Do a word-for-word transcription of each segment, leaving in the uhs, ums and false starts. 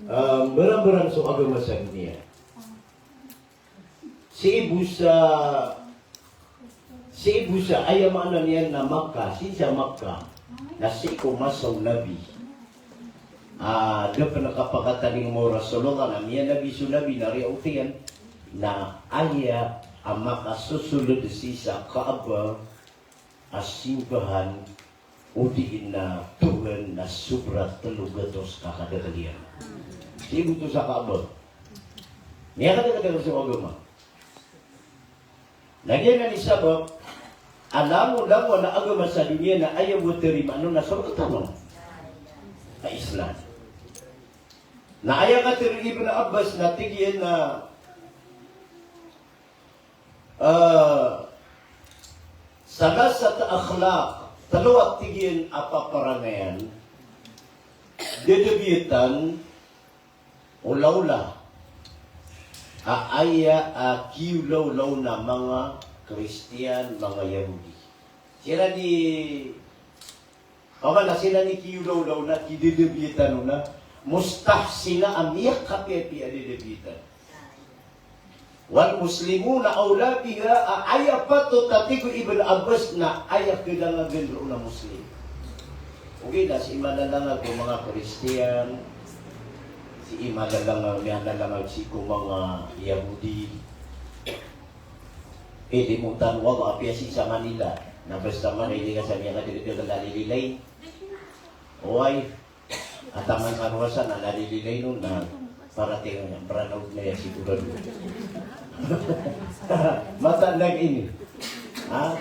Ah, mbarambarang so agama sa doniya. Sii bo sa, sii bo sa, aya maana niyan na Makkah, sii sa Makkah, na sii ko masa o Nabi. Ah, da pn kapakataning o Rasulullah na miyanabi so Nabi na riyaot iyan, na aya a makasosolod sii sa Kaaba a simbahan, odi na tohan na sobra tlo gatos ka kadakl iyan. Sii bo oto sa Kaaba. Miyakadakadakl so agama. Na giyanan i sabap a langolangon a agama sa doniya na aya bo tarimaan on na so rktano a Islam. Na aya katharo i Ibn Abbas na tig iyan na Ah, salasat akhlaq, tlo a tig iyan a paparangayan, dadabiyatan o lawla a aya a kiyolawlaw na manga Kristiyan, manga Yahudi. Siran i Paman a siran i kiyolawlaw na kidadabiyatan on na mustahsina a miyakapiyapiya a dadabiyatan. Wal muslimuna awla biha, a aya patot a tig o Ibn Abbas na aya khalangagan roo na Muslim. Ogaid na sii malalangag o manga Kristiyan, sii malalangag, miyalalangag sii ko manga Yahudi. Ilimotan o Allah, apiya sii sa Manila. Na basta man, aya di ka sa miyakadakdakl a lililay. Oway. A taman sa Roa san na lililay on na parating a Mranaw na aya sigurado. Mataan lagi ini. Ha?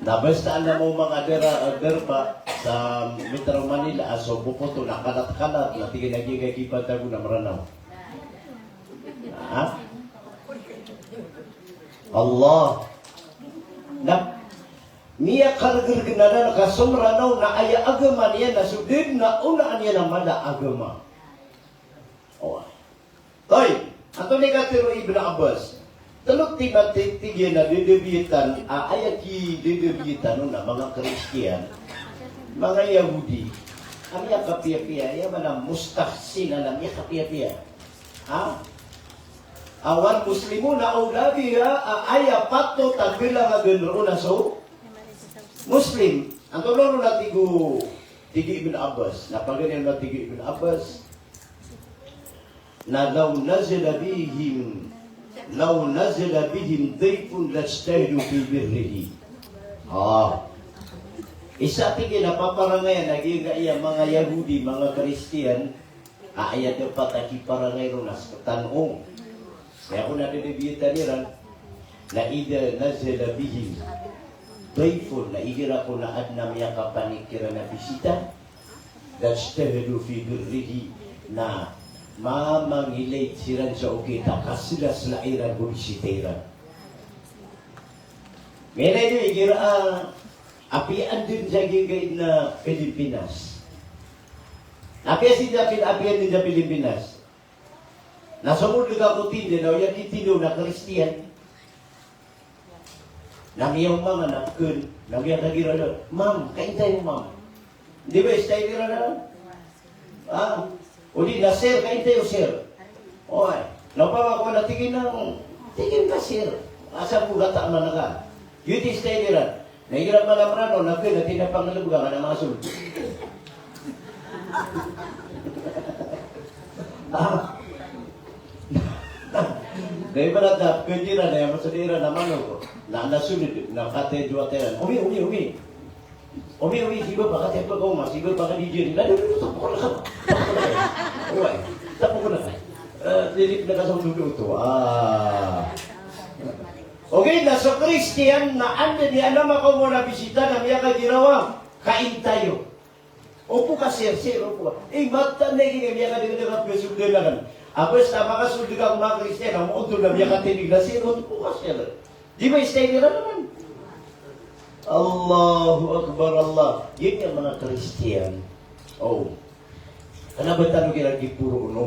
Na basta na mo manga dara, darpa sa Metro Manila, a so bokoto na kalat-kalat, na tig iyan a giyangkai kipantag on na Mranaw. Ha? Allah. Na, miyakargrg anan ka so Mranaw na aya agama niyan na so da dn a onaan iyan a mala a agama. Oway. Tayyib. Antonaa i katharo i Ibn Abbas? Tlo, tig iyan, tig iyan a dadabiyatan, a aya kidadabiyatan on na manga Kristiyan, manga Yahudi a miyakapiyapiya, aya maana mustahsina na miyakapiyapiya. Ha? A wal muslimuna awla biha, a aya patot a khalangagan roo na so Muslim. Antonaa ron a tig o, tig i Ibn Abbas? Na paganay na tig i Ibn Abbas na law nazala bihim, law nazala bihim dayfun lajtahadu fi birrihi. Ah. Isa, tig iyan, a paparangayan a giyangkaya manga Yahudi, manga Kristiyan, a aya dapat a kiparangay ron na sktano. Aya kon a dadabiyatan iran na idha nazala bihim dayfun, na igira kon a adn a miyakapanik kiran a bisita, lajtahadu fi birrihi, na mamangilay siran sa okit a kaslasla iran ko bisita iran. Miyailay niyo igira a apiya dn sa giyangkai na Pilipinas. Apiya sii sa Pil-, apiya dn sa Pilipinas. Na somold ka ko tindg na aya di tindg na Kristiyan. Na miyaoma nga na pkn, na miyakagira na, "Ma'am, kain tayo, ma'am." Di ba style iran na? Ah, o di na, "Sir, kain tayo, sir." Oway. Na opama ko na tig iyan a, "Tig iyan ka, sir." Asa ko gata man ka. Giyoto i style iran. Na igira man a Mranaw na kna, tig iyan a, "Panglbga nga na masold." Ah. Na ibarat na pkn iran, na aya masold iran na manok. Na, na sold, na kataya dowa tayran. Omi, omi, omi. Omi, omi, sige, pakataya pn ko, mas sige, pakataya dn. Na, na, na, na, tapok ko na ka. Oway, tapok ko na ka. Eh, lilip na ka sa ulo oto. Ah. Okay, na so Kristiyan na anda di alam ako mo na bisita na miyakagirawa, "Kain tayo." "Opo ka, sir, sir, opo ka." Eh, mataan a giyangkai miyakadakdakl a psold iran. Ago sa makasold ka ko manga Kristiyan, na ontol na miyakatindg na, "Sir, opo ka, sir." Di ba style iran anan? Allahu Akbar, Allah. Giya manga Kristiyan. O. Kna ba tano kiran di poro ono.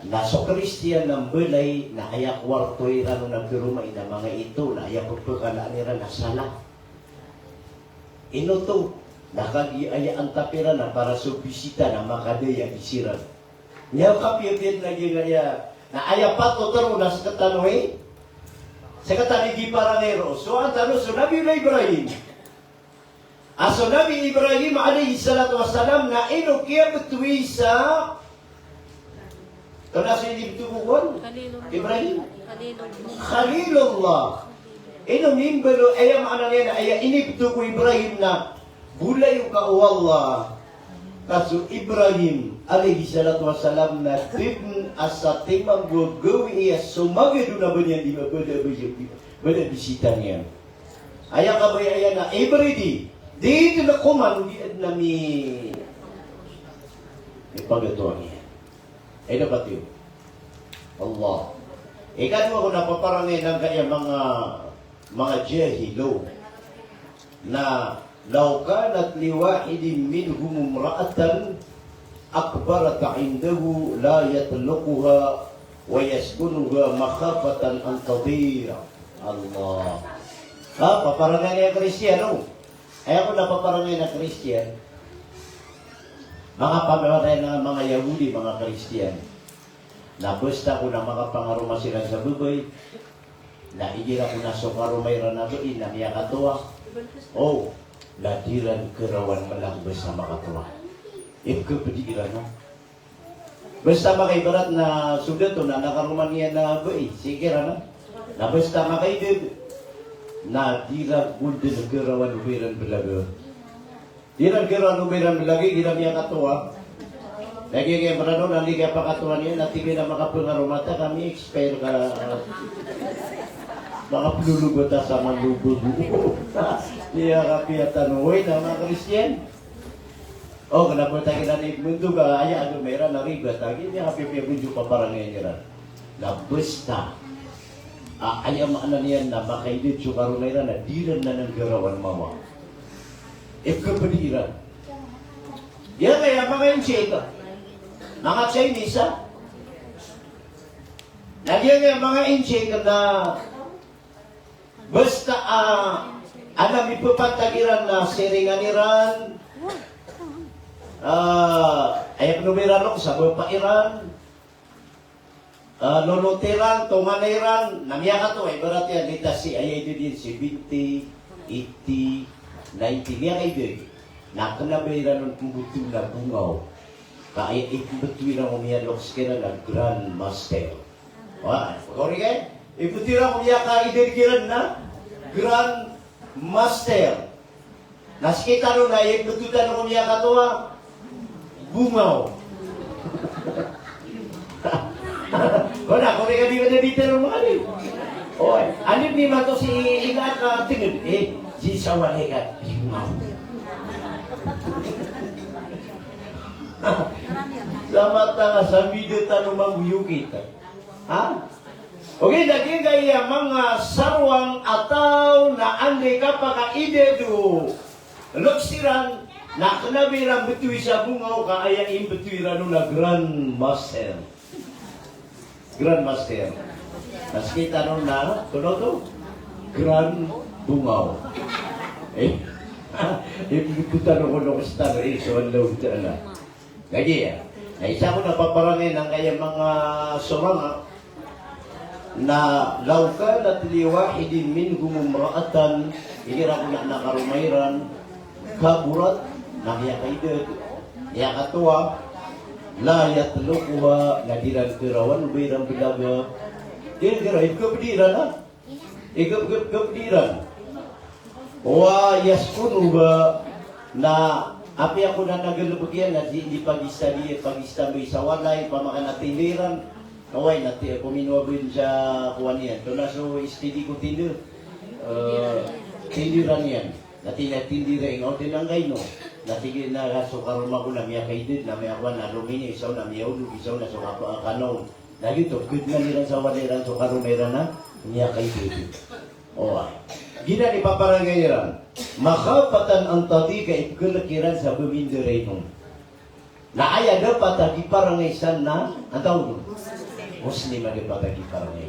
Na so Kristiyan na mbalay na aya kwarto iran na karoma iyan na manga ito na aya pphakalaan iran na sala. Ino oto? Na kagiya aya antap iran na para so bisita na makadaya siran. Aya kapiyapiya na giyangkaya, na aya patot roo na sktano i, sktano i giparangay roo. So antano so Nabiyullah Ibrahim. A so Nabi Ibrahim alayhis salatu wassalam na ino kiyabtowi sa Kna so inibtho ko kowan? Khalilullah. Ibrahim? Khalilullah. Khalilullah. Ino mimbaloy, aya maana niyan na aya inibtho ko Ibrahim na bolayoka o Allah. Ka so Ibrahim alayhis salatu wassalam na dn a satiman bo gawii a so magado na ba niyan di ba, ba da, ba da, ba da bisita niyan. Aya kabaya iyan na Ibrahim, di dn koman di adn a mi, mipagatoan iyan. Ay, dapat iyo. Allah. Ikadowa ko na paparangay angkaya manga, manga jahil o. Na, "Law kanat li wahidin minhum imra'atan akbarat indahu la yatliquha wa yaskunuha makhafatan an tadhi'a." Allah. Ha, paparangay a Kristiyan o. Aya ko na paparangay a Kristiyan. Manga pamaratiyaya, manga Yahudi, manga Kristiyan. Na basta ko na makapangaroma siran sa babay, na igira ko na so karoma iran a bai na miyakatowa. O, na di ran karawan mlagba sa makatowa. Ipkhapdi iran a. Basta makaibarat na so dato na nakaroma niyan a bai, sii kiran a. Na basta makaidad, na di ran ko dn karawan o ba iran blaga. Di ran karawan o ba iran blaga igira miyakatowa. Lagid iyan Mranaw na di kiyapakatowa niyan, na tig iyan a makapangaroma ta ka mi-expire ka, makaplolobot a sa manlobot. Iya kapiya tano, oy, na manga Kristiyan. O, kna bo ta kiran i, mndog a aya agama iran a riba ta, giya kapiya-piya bo dn so paparangay iran. Na basta a, aya maana niyan na makaidad so karoma iran na di ran anan karawan mawa. Ipkhapdi iran. Giyangkaya manga India, manga Chinese a. Na giyangkaya manga India na basta a, adn a mipapantag iran na siringan iran, a, aya pn o ba iran roo sa bapa iran, a, lolot iran, tonganay iran, na miyakatowa, ibarat iyan, let's say, aya idad iyan seventy, eighty, ninety, miyakaidad. Na kna ba iran on pmbtowan a Bungaw. Ka aya ipmbtowi iran ko miyaloks kiran na Grandmaster. Wa, pagori ka? Ipmbtowi iran ko miyakaidad kiran na Grandmaster. Na sii tano na ipmbtowi tano ko miyakatowa Bungaw. Kona, kori ka di ka na di tano mangani. Oy, anib ni mato si ika ka tingin. Eh, di sa wali ka. Bungaw. Sa mata nga sa mida tano magoyokit. Ha? Ogaid na giyangkaya manga saroang a taw na anda i kapakaidad o loks iran, na kna ba iran btowi sa Bungaw ka aya imbtowi iran on na Grandmaster. Grandmaster. Na sii tano na, kono oto? Grand Bungaw. Eh? Imbtowi tano ko loks tano, eh, so Allah Ta'ala. Lagid iyan. Na isa ko na paparangay angkaya manga sorang a, na law kanat li wahidin minhum imra'atan, igira ko na nakaroma iran, kaburat, na miyakaidad, miyakatowa, la yatliquha, na di ran karawan o ba iran blaga. Di ran karawan, ipkhapdi iran a. Igapgapgap iran. Wa yaskunuha, na apiya ko na nagalbk iyan na di, di pagista, di pagista mbay sa walay, pamakan a tinda iran. Oway, na ti, kominowa bn sa kowan iyan. Oto na so istidi ko tinda. Eh, tinda iran iyan. Na tinda, tinda iran iyan. O, tinda angkaino. Na tig iyan a so karoma ko na miyakaidad, na miyakowan, na lominiyo, isa on na miyaolog, isa on na so kapa-, kanaw. Na giyoto, kidnan iran sa walay iran so karoma iran a miyakaidad. Oway. Giyanan i paparangay iran. Makhafatan an tadhi'a, ka ipkhalk iran sa ba minda rainom. Na aya dapat a giparangay san na, antaa on? Muslim a dapat a giparangay.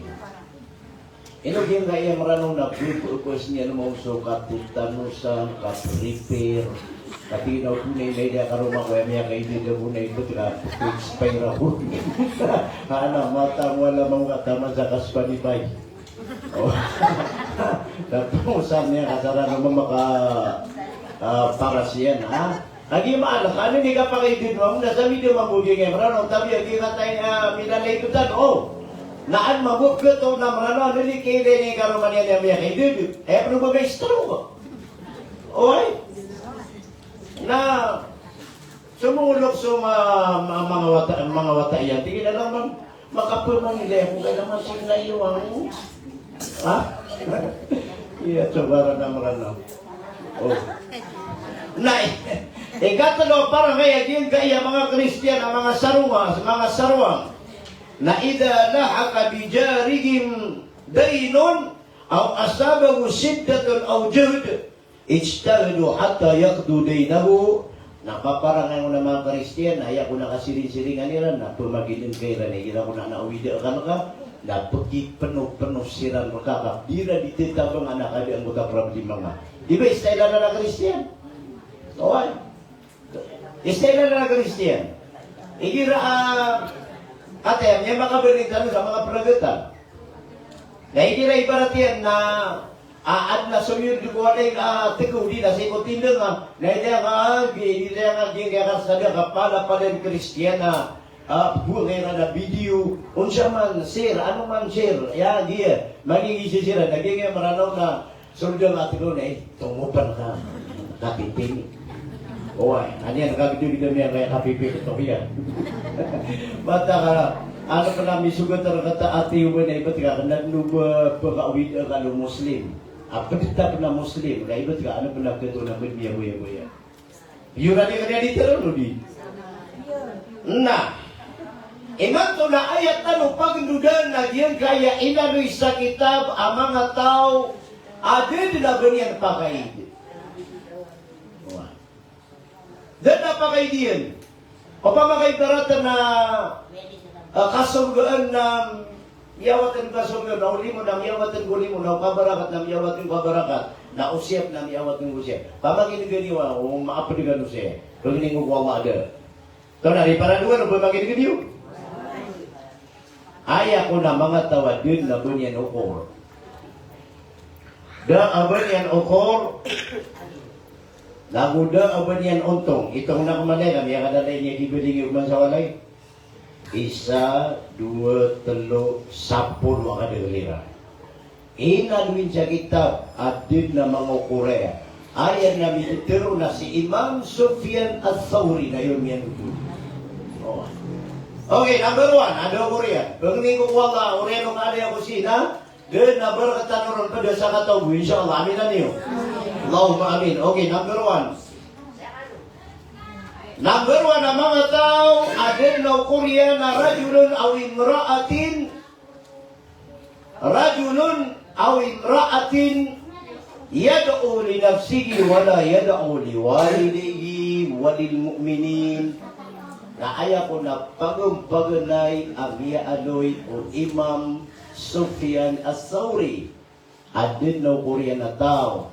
Ino giyangkaya Mranaw na bebebes niyan mambo so katotanosan, kaprepare, Katii na o pn a ina i da karoma ko aya miyakaidad a pn a ipd ka expire a pn. Ana mata mo ala mangka taman sa ka Spotify. O. Tapos sa miyakasaran o mama ka, ah, parasiyan, ha? Lagi maal ka, ano ni kapakaidad mo, na sa media mambo giyangkai a Mranaw, tabi a giyangkai a, ah, minalay ko tano. Na an mambo kto na Mranaw, ano ni kailay ni karoma niyan a miyakaidad. Aya pn o ba may stroke. Oway. Na somolok so ma-, ma-, manga wata, manga wata iyan. Tig iran a, "Mama, makapamangilay ako kay naman so ina iyo ang," ha? Iya, so bara na Mranaw. O. Na, ikatlo, para kaya giyangkaya manga Kristiyan a manga saronga, manga sarowang. Na idha lahaka bi jarihim daynun aw asabahu shiddatun aw juhd, ijtahadu hatta yaqdu daynahu. Na paparangay on a manga Kristiyan, na aya kon a kasiringsiringan iran, na pamagilngka iran, igira kon a na awida akal ka, na pkipnopno siran rka ka, di ra di ttabang a na kada angkoto a problema nga. Di ba style anan a Kristiyan? Oway. Style anan a Kristiyan. Igira, ah, kataya, miyamakabalin tano sa manga pragatan. Na igira ibarat iyan na, ah, adn a somiyold ko walay, ah, tkaw di na sii ko tindang, ah, na ilaya nga, ah, gi-, ilaya nga, giyangkaya karsada ka palapalaya Kristiyan a, ah, pgowa ka iran a video, onsa man, sir, ano man, sir, ya, giya, mangingisi siran, na giyangkaya Mranaw na, sold a tkaw na, eh, tongopan ka, kapiping. Oway, aniyan, kagdagda miyangkaya kapiping, ito kiya. Bata ka, ano pn a misogat rka ta ati o ba na ibt ka, kna dn o ba pkaawid ka lo Muslim. A pd ta pn a Muslim, na ibt ka, ano pn a kto na pd miyagoyagoya. Iyoran iyan kna di tharoon o di. Na imanto na aya tano pagndodan na giyangkaya inaloy sa kitab a manga taw a da dn a ba niyan pakaid. Wa. Da dn a pakaid iyan. Opama ka ibarat na, ah, kasorgaan na miyawatan ko kasorgaan, na o limo na miyawatan ko limo, na o kabarakat na miyawatan ko kabarakat, na o siyap na miyawatan ko siyap. Pamakin'ga niyo, o maapd kano sii. Pangnin ko Allah da. Tonaa i paradowan o pamakin'ga niyo? Aya kon a manga taw a da dn a ba niyan okor. Da a ba niyan okor. Nago da a ba niyan ontong. Itong na ko man aya, miyakadalay niyan di ba di niyo man sa walay. Isa, dowa, tlo, sapolo a kadagaliran. Inaloy sa kitab a da dn a manga okor aya. Aya na mitharo na si Imam Sufyan Ath-Thawri na iyo miyanotol. O. Okay, number one, anda okor iyan? Pangnin ko ko Allah, oriyan o kaadn iyan ko sii na da dn a barakatan o ron pd sa kataw bo, insha Allah. Amin, amin. Allahumma amin. Okay, number one. Number one a manga taw a da dn a okor iyan na rajulun aw imra'atin, rajulun aw imra'atin yad'u li nafsihi wa la yad'u li walidayhi wa lil mu'minin. Na aya kon a paganapaganay a miyaaloy o Imam Sufyan Ath-Thawri. A da dn a okor iyan a taw.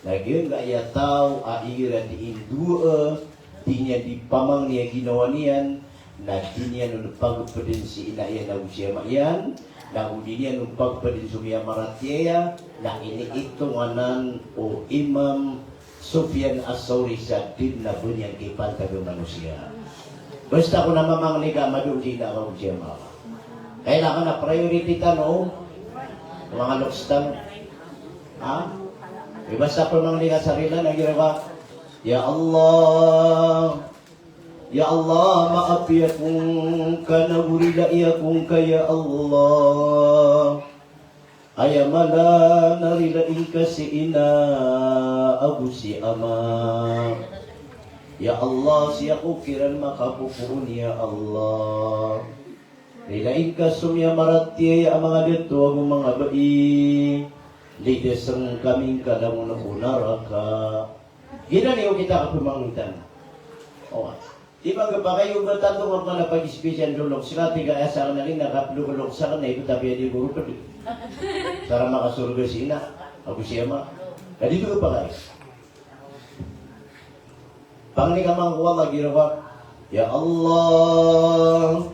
Na giyangkaya taw a igira di indoa, di niyan di pamangni a ginawa niyan, na di niyan on pagpdn si ina iyan ago si ama iyan, na go di niyan on pagpdn so miyamaratiyaya, na iniitong anan o Imam Sufyan Ath-Thawri sa da dn a ba niyan kipantag a manosiya. Basta kon a mamangni ka, madoon si ina ka ago si ama ka. Kailangan a priority tano o manga loks tano. Ha? Di ba sa pamangni ka sa rila na girawa, "Ya Allah, ya Allah, maapi akong ka na go rilai akong ka, ya Allah. Aya mala na rilai ngka si ina ago si ama. Ya Allah, sii ako kiran makapopoon, ya Allah. Rilai ngka so miyamaratiyaya a manga dato ago manga bai. Lidasn kami ngka langon ko naraka." Giyanan i okit a kapamangni tano. O. Di ba kapakay o ba tano nga pala pag-special so loks ka, tig a aya sakn a lina kaplo ko loks sakn na ibt a piya di ko ropd. Sa ra makasorga si ina ago si ama. Ka di to kapakay. Pangni ka man ko Allah, giraw ka, "Ya Allah,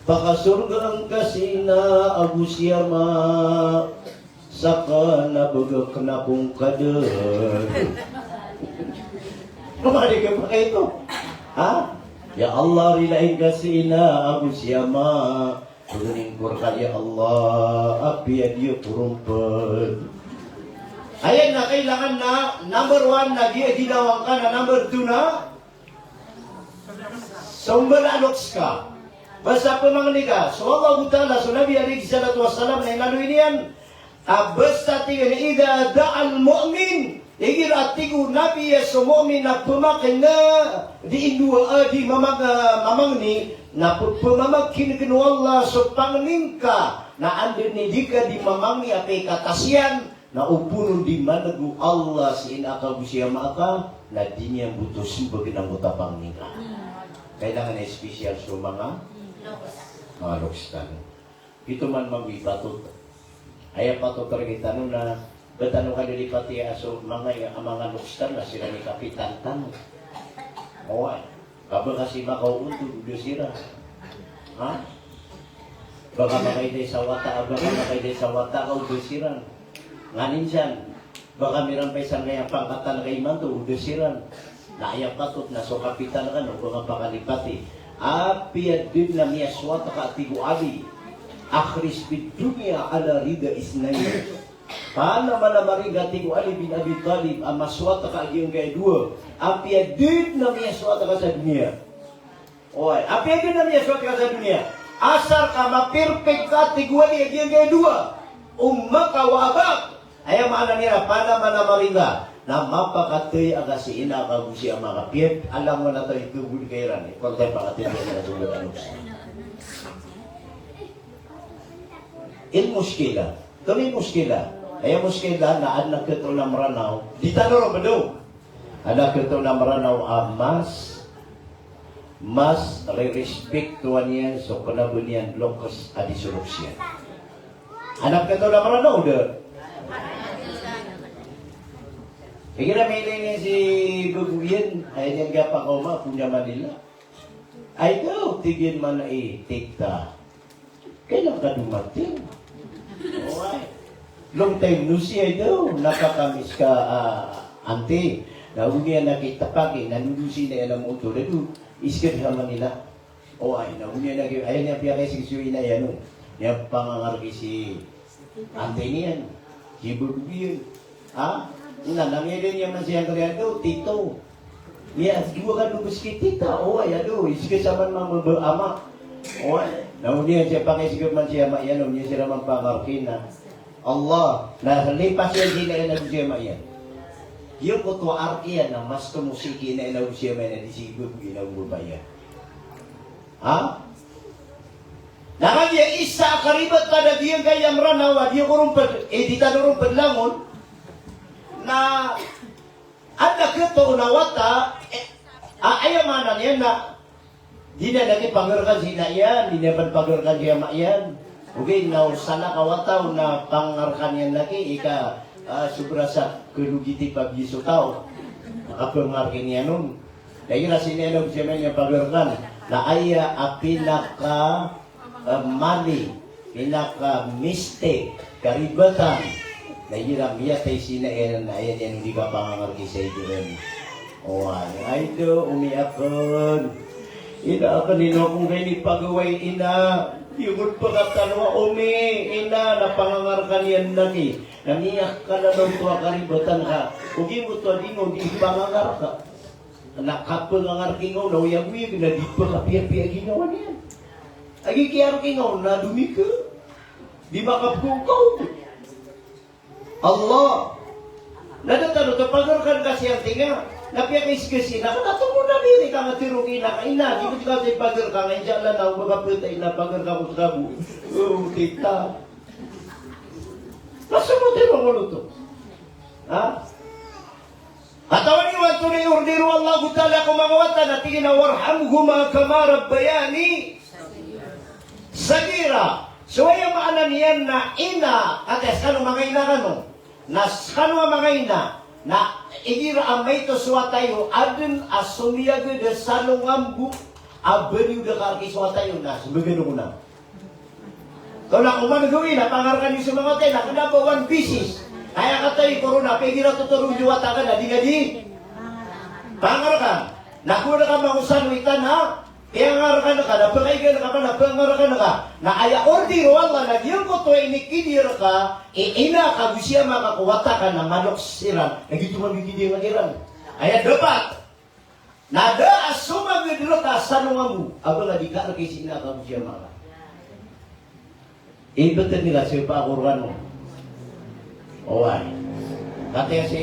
pakasorgaan ka si ina ago si ama sa kena ba ga kena ko ngka dn." Mari ka pakaito. Ha? "Ya Allah, rilaan ka si ina ago si ama. Pagingkor ka, ya Allah, apiya di ako romped." Aya na kailangan na number one na di, di lawan ka na number two na sombala loks ka. Basta pemangni ka so Allahu Ta'ala, so Nabi alayhis salatu wassalam na inaloy niyan. A basta tig iyan, "Idha da'al mu'min." Igira tig o Nabi a so mu'min na pemangni, di indoa a di mamang-, mamangni, na pe-, pemamangkin o Allah so pangni ngka, na anda i di ka di mamangni a pekatasiyan, na opama di maneg o Allah si ina ka ago si ama ka, na di niyan bo to sembag na angkoto a pangni ngka. Kailangan a special so manga, manga loks tano. Pito man mambo i patot. Aya patot rktano na ba tano kalilipati a so manga, a manga loks tano na siran i kapitan tano. Oway. Ka ba ka si makaontod, o da siran. Ha? Ba ka makailay sa wata, ba ka makailay sa wata ka, o da siran. Nganin san, ba ka mirampay sangkaya pangkatan ka imanto, o da siran. Na aya patot na so kapitan ka na o ba ka pakalipati. Apiya dn na miyaswat ka, a tig o Ali, "Ahris fid dunya ala rida isnayn." Pana man a maringga, tig o Ali bin Abi Talib, a maswat ka a giyangkaya dowa. Apiya dn na miyaswat ka sa doniya. Oway, apiya dn na miyaswat ka sa doniya. Asar ka mapirpik ka, tig o Ali, a giyangkaya dowa. Ummaka wa abak. Aya maana niyan, pana man a maringga, na mapakataya ka si ina ka ago si ama ka. Piya alam mo na taw ito, bud ka iran, eh. Kordai pakataya ka so ina ka ago si ama. Il mushkila. Tonaa i mushkila? Aya mushkila na adn a khatoon a Mranaw. Di tano ron bdo. Adn a khatoon a Mranaw a mas, mas ririspiktowan iyan so kna ba niyan loks a di so loks iyan. Adn a khatoon a Mranaw, da. Igira miyailay niyan si bago iyan, aya niyan kiyapakaoma, pn a Manila. Ay daw, tig iyan man i tita. Kailan ka dumating? Oway. Long time no see, ay daw, nakakamiss ka, ah, auntie. Na o niyan na kitapaki, na ndosi na iyan a motor, ado, isked sa Manila. Oway, na o niyan na ki-, aya niyan piyakaisked so ina iyan on. Niyan pangangarki si auntie niyan, si bago iyan. Ha? Na, na miyailay niyan man siyangkaya, ado, tito. Miyadowa ka dn ko isked tita. Oway, ado, isked sa man mambo a ama. Oway. Na o niyan siya pakaisked man si ama iyan, o niyan siran man pangarki na, Allah. Na lipas iyan si ina iyan ago si ama iyan. Giyangkoto a arki iyan na mas tomo sii ki ina iyan ago si ama iyan a di sii ki bago iyan ago baba iyan. Ha? Na kagiya isa a karibatan a giyangkaya a Mranaw a di ako ron ped, eh, di tano ron ped langon. Na adn a khatoon a wata, eh, a, aya maana niyan na di niyan lagid pagarakan si ina iyan, di niyan pn pagarakan si ama iyan. Ogaid na o salakaw a taw na pangarkan iyan lagid, ika, ah, sobra sa kalogiti pagis o taw. Makapangarki niyan on. Na igira si ina iyan ago si ama iyan pagarakan, na aya a pinaka, ah, mali, pinaka mistake, karibatan, na igira miyatay si ina iyan, na aya niyan di kapangangarki sa igira. Oway, ay daw, omi akn. Ina akn, ino akn ka inipagawai, ina. Di ako pn katanoa, omi, ina, na pangangarkan iyan lagid. Na miyakalalaw oto a karibatan ka. Ogaid oto a di ngka di pangangarka. Na kapangangarki ngka on na oyagoyag na di pkapiyapiya a ginawa niyan. Lagid kiyarki ngka on na domi ka. Di makapkaw ka on. Allah. Na da tano oto pagarakan ka si auntie nga. Na piyakaisked si ina ka, na tomo na di ri ka nga tiro ki ina ka, ina, di ko di ka pagarakan nga, insha Allah na o ba ka ptay na pagarakan ko ska bo. O, tita. Na so mo tiro ngka oto. Ha? Katawan iyo antonaa i order o Allahu Ta'ala ko manga wata na tig iyan a, "Warhamhuma kama rabbayani saghira." So aya maana niyan na ina, katii a skano manga ina kano. Na skano a manga ina, na Igira a maito so wata iyo, adn a somiyagad a salongan bo a baliyo da ka rk i so wata iyo, na smbagn ko na. Tona ko man gawii na pangarkan iyo so manga wata iyo, na kna ba one pieces. Aya katawi ko ron na pgira totoro iyo wata ka na di ka di pangarkan. Na ko na ka mangosano i tana, iyangarkan ka na pkaigan ka na pangarkan ka. Na aya order o Allah na giyangkoto a inikidir ka i ina ka go si ama ka ko wata ka na maloks iran. Na giyoto man i kidir iran. Aya dapat. Na da a somagad rka a salongan bo a ba nga di ka rk i si ina ka go si ama ka. Ibtn iran sii ko Qur'an o. Oway. Kataya si,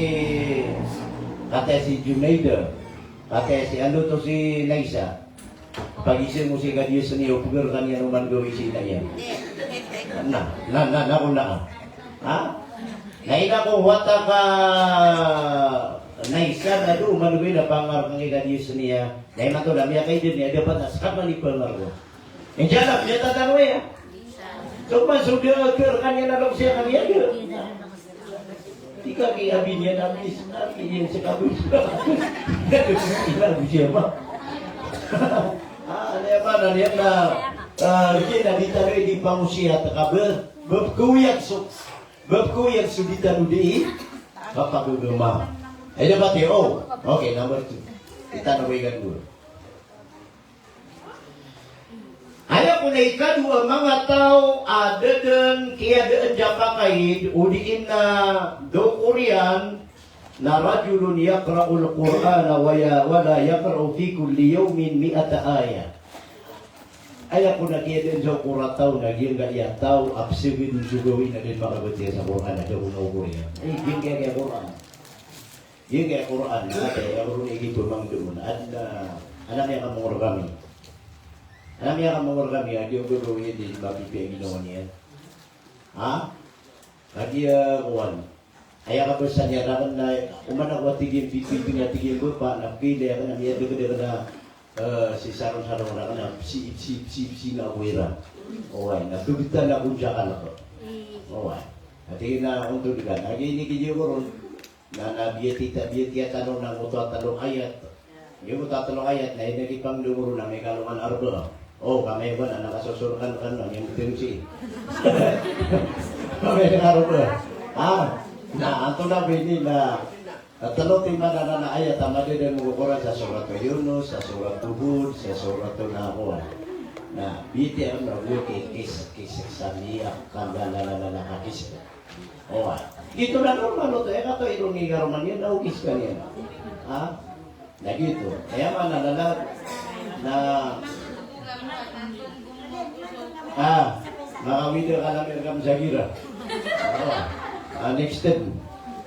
kataya si Junaida. Kataya si, ando to, si Naisa. Pagizaan ko sii ka diyasn iyan o pgarkan iyan o man gawii si ina iyan. Na, na, na, na, ko na. Ha? Na ina ko, wata ka Naisa, na do man gawii na pangarkan i ka diyasn iyan. Na imanto na miyakaidad iyan, dapat na ska man i pangarkan. Insha Allah, miyatataroa iyan. So man so da a karkan iyan a loks iyan a miyada. Tig ka ki abi niyan, abi, abi niyan sa kabos. Ina bo siya ma. Ah, ano yan ba? Ano yan na, ah, di na di tano di pangosiyat ka ba? Ba pkaoyag so, ba pkaoyag so di tano di kapagagama. Ay, dapat eh, oh. Okay, number two. Di tano ba ikadowa. Aya kon a ikadowa, manga taw a da dn kiyadaan sa pakaid, odi na dokor iyan, na rajulun yaqra'ul Qur'ana wa ya-, wa la yaqra'u fi kulli yawmin mi'ata ayah. Aya kon a kiyadaan sa okor a taw na giyangkaya taw a psagad on so gawii na da dn makabatiya sa Qur'an, a da kon a okor iyan. Eh, giyangkaya Qur'an. Giyangkaya Qur'an, aya ron i kipmangndao on. Adn a, adn a miyakamonger kami. Adn a miyakamonger kami, a giyoto i di mapipiya i ginawa niyan. Ha? Kagiya, kowan. Aya kabasa niyan rakn na, oman ako a tig iyan, tig iyan, tig iyan, bapa, na pila akn a miyadakdakl a, eh, si sarong-sarong rakn na, psi, psi, psi, psi na ako iran. Oway, na pbtad ako sa kalk. Oway. Na tig iyan a, ontod ka. Kagiya inikidiya ko ron. Na, na biyatiya ta, biyatiya tano na ngoto a tlo ayat. Iyo ngoto a tlo ayat, na inakipangndao ron na amay ka alongan Arbaa. O, ka amay ka na, na kasosor kan, kan, na miyambtng si. Ka amay ka Arbaa. Ah, na, antonaa ba ini na, ah, tlo timan anan a ayat a madadn ko Qur'an, sa Surat Yunus, sa Surat Hud, sa Surat na, kowan. Na, biyatiya ron na, biyatiya kis, kis, sa niya, kan, na, na, kakis. Oway. Giyoto na normal oto, aya katawi ron i karoma niyan na okis ka niyan. Ha? Na giyoto. Aya maana na, na, na, ah, makawida ka na rkam sa gira. Oway. Ah, next time.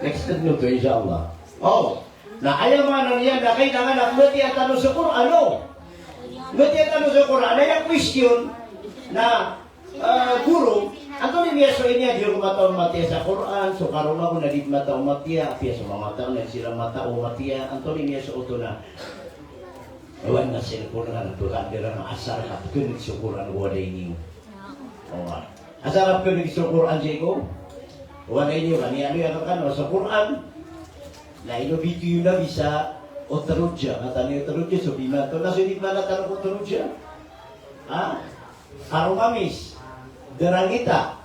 Next time oto, insha Allah. O. Na aya maana niyan na kailangan a mbatiya tano so Qur'an, o. Mbatiya tano so Qur'an. Aya question na, ah, guro, antonaa i miyasowa niyan, di ako mataw matiya sa Qur'an, so karoma ko na di mataw matiya, apiya so manga taw na di siran mataw matiya, antonaa i miyasowa oto na. Oway na cellphone ka na, baka di ran asar ka pkhan'g so Qur'an ko walay niyo. Oway. Asar a pkhan'g so Qur'an sii ko walay niyo, ka niyan, ino aya kano so Qur'an. Na ino bitowi o Nabi sa otrudja, na tano otrudja so biman to, na so di biman tano ko otrudja. Ha? Karo mamis. Darangita.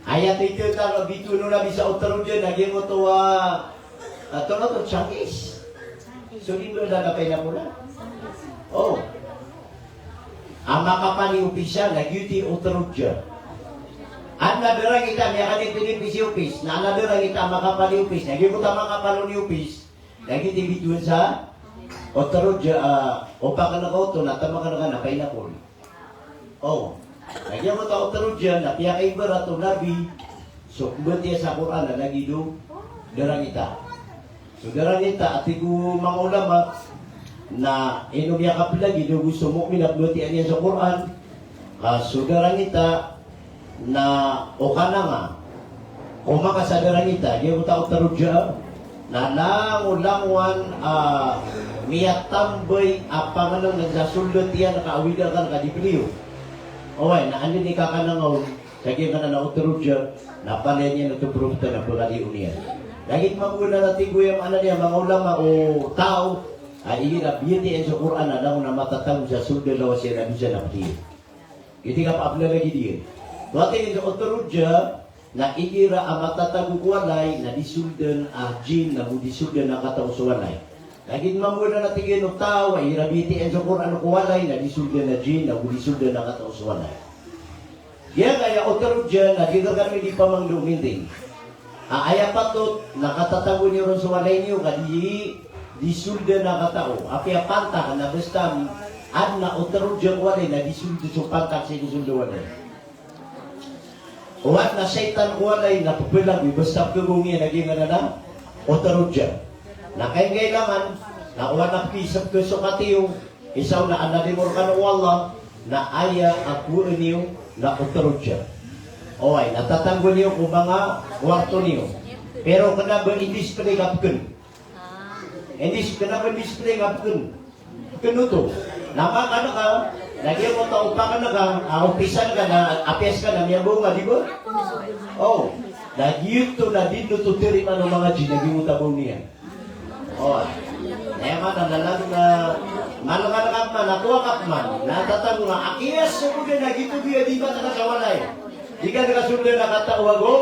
Aya titho tano bitowi o Nabi sa otrudja, na giyoto a, ah, tano to changis. So di biman tano pay na pula. O. A makapaliopis iyan, na giyoto i otrudja. Adn a darangita, miyakanipinipis i opis. Na adn a darangita a makapaliopis. Na giyoto a makapaloniopis. Na giyoto i bitowan sa otrudja, ah, opakn ka oto, na tmakn ka na pineapple. O. Na giyoto a otrudja, na piyakaibarat o Nabi so pmbatiya sa Qur'an, na lagid o darangita. So darangita, a tig o manga ulama, na ino miyakaplagid ago so mu'min a pmbatiyaan iyan so Qur'an, ka so darangita na o kananga, o manga sa darangita, giyoto a otrudja, na langolangowan a miyatambay a pangnngn sa sold iyan ka awida kan ka di pliyo. Oway, na anda i kakananga on, sa giyangkanan a otrudja, na palaya niyan oto proof ta na pkaliyo niyan. Lagid mambo anan a tig o aya maana niyan a manga ulama o taw a igira biyatiya iyan so Qur'an na langon a matatago sa sold a lawas iyan a dosa na pd iyan. Giyoto i kapaplagid iyan. Aya tig iyan so oto rodja, na igira a matatago ko walay na di soldan a jinn ago di soldan a katao so walay. Lagid mambo anan a tig iyan o taw a igira biyatiya iyan so Qur'an ko walay na di soldan a jinn ago di soldan a katao so walay. Giyangkaya oto rodja na di rkano di pamangndao mintin a aya patot na katatago niyo ron so walay niyo ka di, di soldan a katao. Apiya pantak na basta adn a oto rodja ko walay na di sold so pantak sii ko sold o walay. O adn a shaytan ko walay na pplagoy basta pkhabaw niyan a giyangkanan a oto rodja. Na kaingkailangan na o adn a pkisbk so katiyo, isa on na adn a limo rkano o Allah, na aya a kowaan iyo na oto rodja. Oway, na tatagoan iyo ko manga kowarto niyo. Pero kna ba i-display ka pkn. Hindi, kna ba i-display ka pkn. Pkn oto. Na makan ka, na giyangkoto a opakn ka, a, opisan ka, na apiya ska na miyabong ka, di ba? O. Na giyoto na di oto tarimaan o manga jinn, na giyangkoto a baw niyan. O. Na aya maana na lagid a malngan ka pman, na kowa ka pman, na tatago nga, a kiyas so koda na giyoto giya di ba ta ka sa walay. Di ka kasoldan a katao ago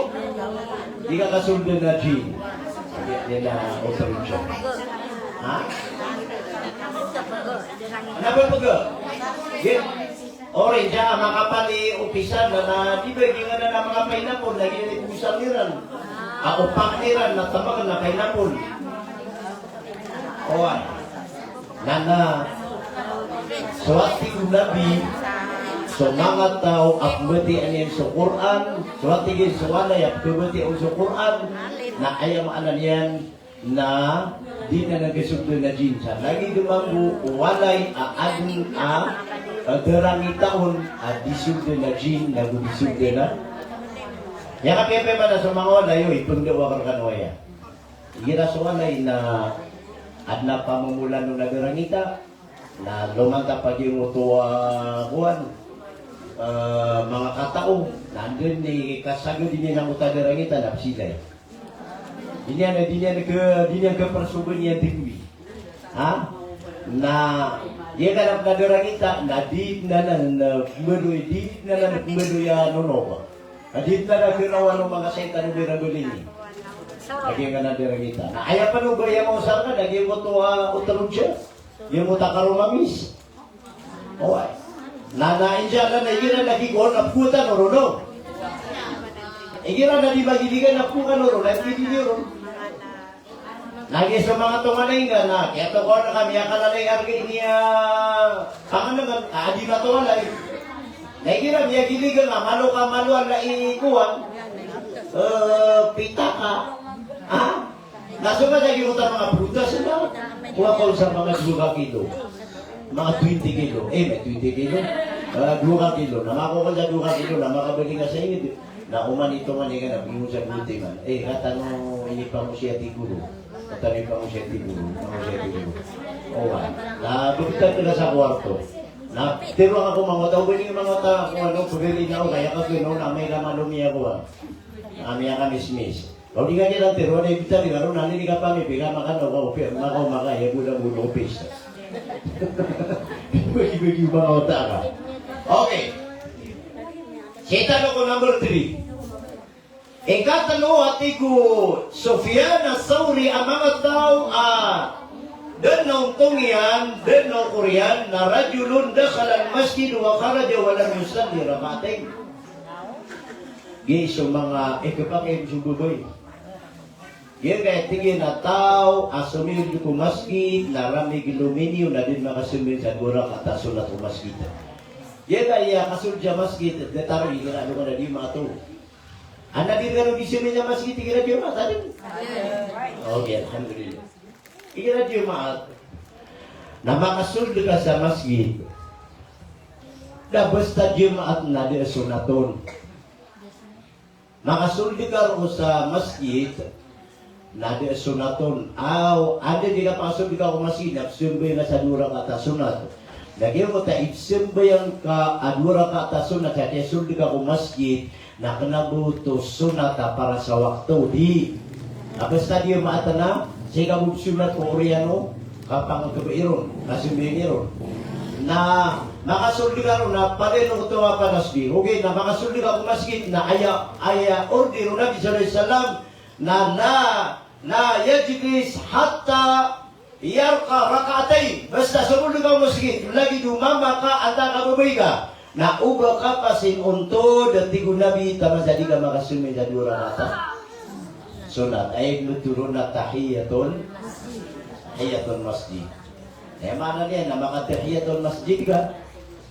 di ka kasoldan a jinn. Di na oto rodja. Ha? Kna ba pkn? Di. Ori, da a makapal i opisan na, na di ba giyangkanan a manga pineapple na giya di pkosang iran. A opak iran na tmbk na pineapple. Oway. Na, na, so a tig o Nabi, so manga taw a pmbatiyaan iyan so Qur'an, so a tig iyan so walay a pkhabatiyaan on so Qur'an, na aya maana niyan na di na kasoldan a jinn sa lagid mambo o walay a adn a, a, darangita on a di soldan a jinn ago di soldan a. Aya kapiya pman a so manga walay o ipndao akn rkano aya. Igira so walay na adn a pamomolan on a darangita, na lomantap a giyangkoto a kowan, eh, manga katao, na anda i kasagad iyan angkoto a darangita na psilay. Di niyan, di niyan ka, di niyan kaprsogan iyan tig owi. Ha? Na, giyangkanan a darangita, na di dn anan, eh, pmbaloy, di dn anan pmbaloy a nonoba. Na di dn anan kirawan o manga shaytan o di rabalini. Na giyangkanan a darangita. Na aya pn o ba aya maosar ka, na giyangkoto a oto rodja. Giyangkoto a karomamis. Oway. Na, na, insha Allah, na igira na di ko na pkowatan o ron, no? Igira na di magiligan na pkowa ka o ron, na di di ron. Na giya so manga tonganay nga na, kiyatokawan ka, miyakalalay arga ini a pangnngkn, a di matowalay. Na igira miyagiligan ka, malo ka, malo a lay kowan, eh, pitaka. Ha? Na so ba lagi mo ta manga prutas na? Kowa ka on sa manga dowa ka kilo. Manga twenty kilo. Eh, may twenty kilo. Ah, dowa ka kilo. Na makakowa ka sa dowa ka kilo, na makabaling ka sa ingd. Na oman i tonganay nga na biyong sa twenty man. Eh, katano inipangosiyat i guro. Katano inipangosiyat i guro. Pangosiyat i guro. Oway. Na bgtad ka sa kowarto. Na tharoa ako manga wata, o ba niyo manga wata, ko ano, pagari na ako, kaya ka kino, na may laman o miya ko, ah. Ami aka mismis. Kaw di ka kiran tero, na ibita di karo, na ini ka pami, pika makan, o ka opi, maka, o maka, ya, gula, gula, opis. Bagi, bagi, manga wata ka. Okay. Sii tano ko number three. Ikatlo, a tig o Sufyan Ath-Thawri a manga taw a da dn a ontong iyan, da dn a okor iyan, na rajulun dakhala al-masjid wa kharaja wa lam yusalli rak'atayn. Giya so manga, eh, kapakay so babay. Giyangkaya tig iyan a taw a somiyod ko masgit na ramig lominiyo na di dn makasambayang sa dowa rakaat a sonat ko masgit. Giyangkaya kasold sa masgit, da taro igira ano ka na di mato. Ana di rkano di sambayang sa masgit igira Jumaat, adn? Okay, alhamdulillah. Igira Jumaat. Na makasold ka sa masgit. Da basta Jumaat na di sonat on. Makasold ka roo sa masgit, na di sonat on. Aw, anda di ka pakasold ka ko masgit, na psambayang ka sa dowa rakaat a sonat. Na giyoto a ipsambayang ka a dowa rakaat a sonat, sa kiyasold ka ko masgit, na kna ba oto sonat a para sa wakto, di. Basta di maatan a, sii ka bo sonat ko oriyan o kapangotobay ron, kasambayang ron. Na makasold ka ron na palaya oto a panasbih. Ogaid na makasold ka ko masgit na aya, aya order o Nabi sallallahu alaihi wasallam na la, la yajlis hatta yarka' rak'atayn. Basta somold ka ko masgit, lagid o mama ka antaa ka babay ka, na oba ka pasin ontod, tig o Nabi, taman sa di ka makasambayang sa dowa rakaat a sonat. Aya inotoro na tahiyatul, tahiyatul masjid. Aya maana niyan na makatahiyatul masjid ka,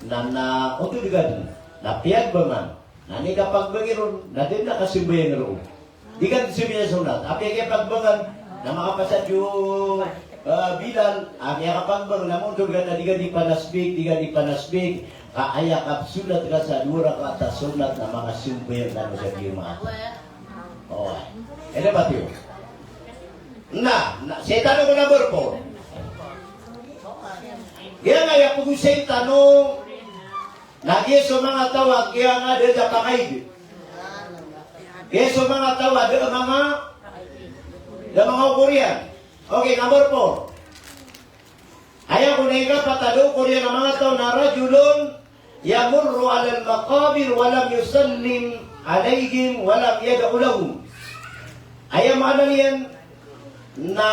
na, na ontod ka dn, na piyagbangan. Na aya kapagbangi ron na da dn a kasambayang roo. Di ka dn sambayang sonat. Apiya kiyapagbangan na makapasad so, eh, bilal, apiya kapagbangan na ontod ka na di ka dn panasbih, di ka dn panasbih. Ka aya kapsonat ka sa dowa rakaat a sonat na makasambayang ka sa Jumaat. O, aya dapat iyo. Na, na, sii tano ko number four. Giyangkaya pagosay tano na giya so manga taw a giya nga da da pakaid. Giya so manga taw a da manga, da manga okor iyan. Okay, number four. Aya kon a ikapat a da okor iyan a manga taw na rajulun yamurru alal maqabir wa lam yusallim alaihim wa lam yad'u lahum. Aya maana niyan na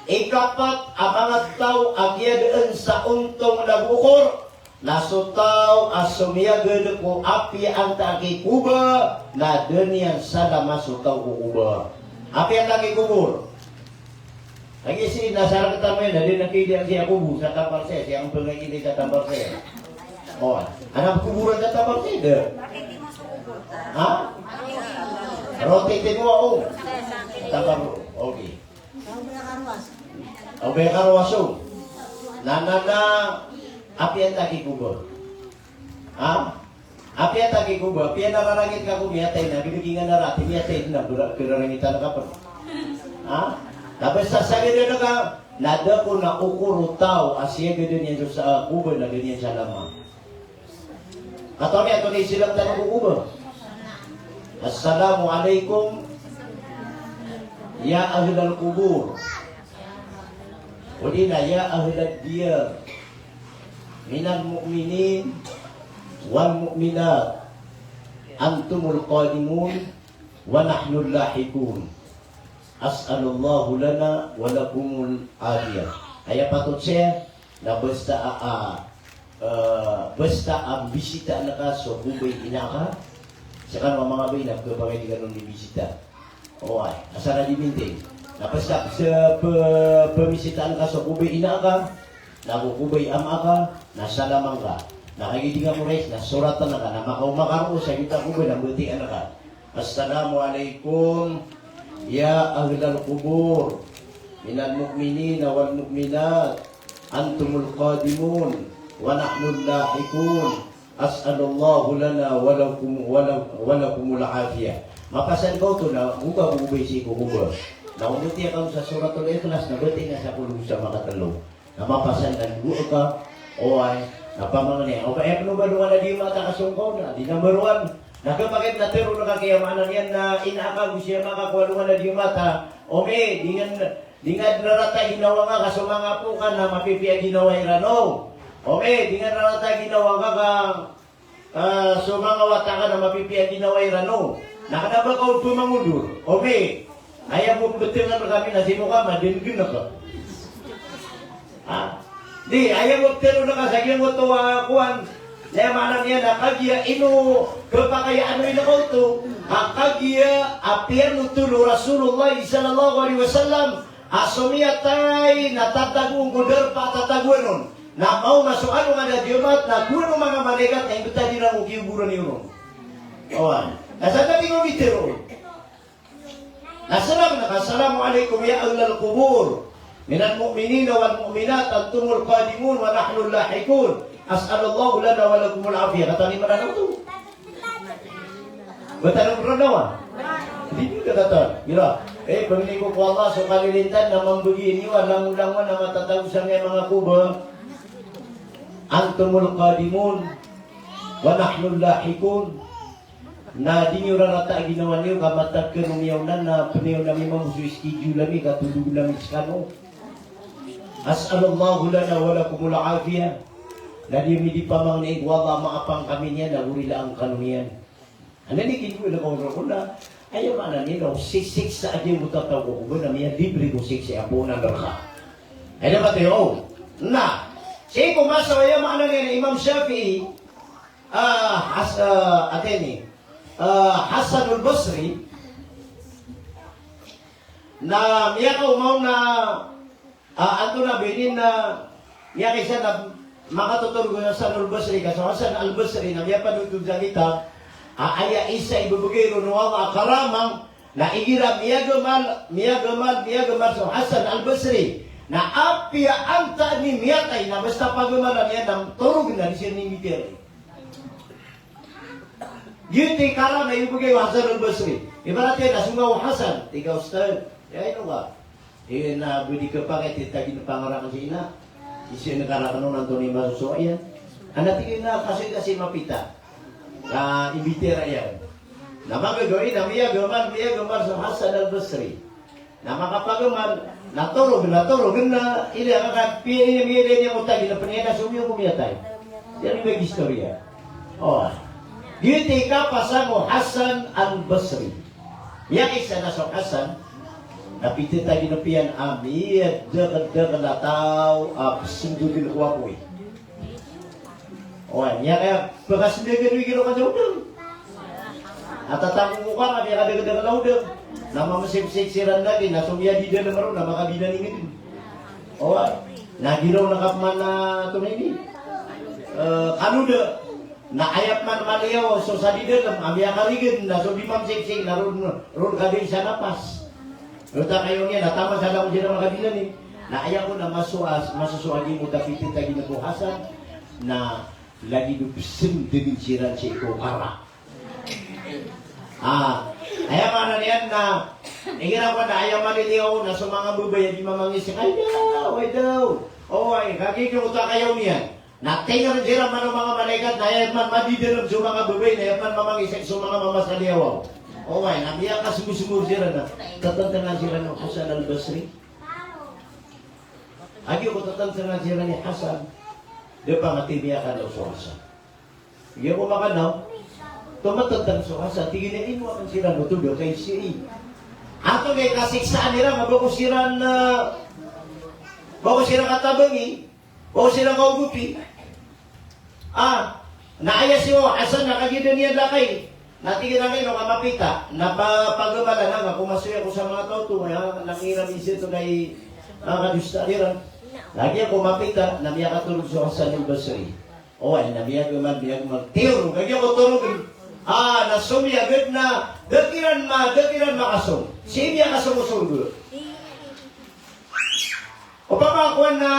ikapat a manga taw a kiyadaan sa ontong nago okor, na so taw a somiyagad ko apiya antaa ki koba, na da niyan salama so taw ko koba. Apiya antaa ki kobor. Lagid sii na sa rktano iyan na da niyan kiyadaan sa kobor, sa Tambarsay, sii ang pangay ini sa Tambarsay. O, antaa koboran sa Tambarsay, da? Ha? Roti timo, o. Tambar, okay. Aw baya ka rowaso. Na, na, na, apiya antaa ki koba. Ha? Apiya antaa ki koba, apiya nararangit ka ko miyatay na, ginaginga na rati, miyatay na, bera-, berarangitan ka pn. Ha? Tapos sa sagad na ka, na da kon a okor o taw a siyagadan iyan so sa, koba na da niyan salama. Katawan iyo antonaa i silam tano ko koba? Assalamu alaikum ya ahlal qubur. O di na ya ahlad diyar minal mu'minin wal mu'minat, antumul qadimun wa nahnul lahiqun. As'alallahu lana wa lakumul afiyah. Aya patot saya na basta a, a, eh, basta a mbisitaan ka so kobay ina ka, skano a manga babay na khapakay di kano di mbisita. Oway, asar a di mintin. Na basta sa pe-, pembisitaan ka so kobay ina ka, na ko kobay ama ka, na salaman ka. Na kagiya di nga morais, na soratan ka, na makaoma ka roo sa giyoto a kobay na mbatiya ka. Assalamu alaikum ya ahlal qubur minal mu'minina wal mu'minat, antumul qadimun wa nahnul lahiqun. As'alallahu lana wa lakum, wa la-, wa lakumul afiyah. Mapasad ka oto na go ka bo kobay sii ko koba. Na o mbatiya ka sa Suratul Ikhlas, na batiya nga sa qul huwa sa makatlo. Na mapasad na go ka, oway, na pamangni. O ba, eh, pn o ba alongan a Diyamaat a kasong ka on na, di number one. Na khapakay na tero na ka, aya maana niyan na ina ka, go si ama ka ko alongan a Diyamaat a, omi, di nga, di nga dn rarata ginawa ngka ka so manga apo ka na mapipiya ginawa iran on. Omi, di nga dn rarata ginawa ngka ka, ah, so manga wata ka na mapipiya ginawa iran on. Na kna ba ka on pmangondor. Omi, aya bo btngan rkami na sii mo ka madngn ka. Ha? Di, aya bo tero na ka sa giyangkoto a kowan. Na aya maana niyan na kagiya ino khapakay a ano ino ka oto. Ka kagiya a piyanothol o Rasulullah sallallahu alaihi wasallam a so miyatay na tatagoon ko darpa a tatagoan on. Na maoma so alongan a Diyamaat na kowan o manga malaikat na imbtad iran ko kiyogoran iyan on. Oway. Na sa tabi ko mitero. Na salam na ka, "Assalamu alaikum ya ahlal qubur minal mu'minina wal mu'minat, antumul qadimun wa nahnul lahiqun. As'alallahu lana wa lakumul afiyah." Katawan i Mranaw oto? Ba tano Mranaw a? Di niyo katawan. Gira. Eh, pangni ko ko Allah so kalilintan na mambgi niyo a langolangon a matatago sangkaya manga koba. Antumul qadimun wa nahnul lahiqun. Na di niyo rarata a ginawa niyo, ka matag kano miyaona na peniyaw na mi mambo so schedule ami, ka tolog na mi skano. As'alullah lana wa lakumul afiyah. Na di ami di pamangni ko Allah a maapang kami niyan, na gorilaan kano niyan. Anan i kigowa na kaono ko na, aya maana niyan na o sisiksa a giyangkoto a taw ko kobor na miyalibre ko siksa a poon a naraka. Aya maana niyan, o. Na, sii ko masa o, aya maana niyan na Imam Shafi'i, ah, Has-, ah, atay ni, ah, Hasan al-Basri, na miyakaoma on na, ah, antonaa ba ini na, miyakaisa na makatotorog o Hasan al-Basri, ka so Hasan al-Basri na miyapanothol sa kitab a aya isa i bebegay ron o Allah a karamah, na igira miyagamal, miyagamal, miyagamal so Hasan al-Basri, na apiya antaa i miyatay, na basta pagamalan iyan na torog na di siran imbitiyarai. Giyoto i karamah i bebegay o Hasan al-Basri. Ibarat iyan na so ngaw o Hasan, tig ka, "Ustadh, aya ino ka? Ino na bo di kapakay, titagin a pangaraken si ina. Isa na karakeno na antonaa i masosowa iyan." Ana tig iyan na kasoy ka si mapita. Ka imbitiyara iyan. Na magagaw iyan na miyagamal, miyagamal so Hasan al-Basri. Na makapagamal, na torog, na torog, na ilaya ka, piya ini, miyada ini ko tagin a peniyan na somiyong ko miyatay. Yan i ba istoriya. O. Giyoto i kapasang o Hasan al-Basri. Miyakaisa na so Hasan, na pitataginep iyan a miyadakedakel a taw a pesendegen ko apoy. Oway, miyakapekasendegen o igira ka sa odem. A tatango ko ka, miyakadakedakel a odem. Na mamesipsik siran lagi, na so miyadi dalem ron, na makabinalinged. Oway. Na giraw na kapman a, antonaa ini, e, kanoda. Na aya pman maliyawaw so sa di dalem, a miyakariged, na so di mamsiksik, na ron, ron kadai sa napas. Rota kayaw niyan, na taman sa langon siran makabinalinged. Na aya kon a masowa, masosowa giyangkoto a pitataginep o Hasan, na lagid o pesendegen siran sii ko kara. A, aya maana niyan na, igira ko na aya maliliyawaw na so manga babay a di mamangisik, ay daw, ay daw. Oway, kagiya giyangkoto a kayaw niyan. Na tingeren siran man o manga malaikat na aya man madiderem so manga babay, na aya man mamangisik so manga mamasaliyawaw. Oway, na miyakasomosomor siran na tetentengan siran o Hasan al-Basri. Agiya ko tetentengan siran i Hasan, da pangatay miyakanaw so Hasan. Iya ko makanaw, tomatenteng so Hasan, tig iyan a ino aken siran oto da kaisii. Antonaa i kasiksaan iran a ba ko siran, e, ba ko siran katabangi, ba ko siran kaogopi. A, na aya si o Hasan na kagiya da niyan lakay. Na tig iyan a ino ka mapita, na pa, pagamalan angka ko masoy ako sa manga taw oto, aya, na kiran izi oto na i, a, kadosa iran. Lagid ako mapita, na miyakatorog so Hasan al-Basri. Oway, na miyagamal, miyagamal. Tiyor, kagiya ko torogen. A, na somiyaged na, da kiran ma, da kiran makasong. Sii miyakasong o sorga. Opama kowan na,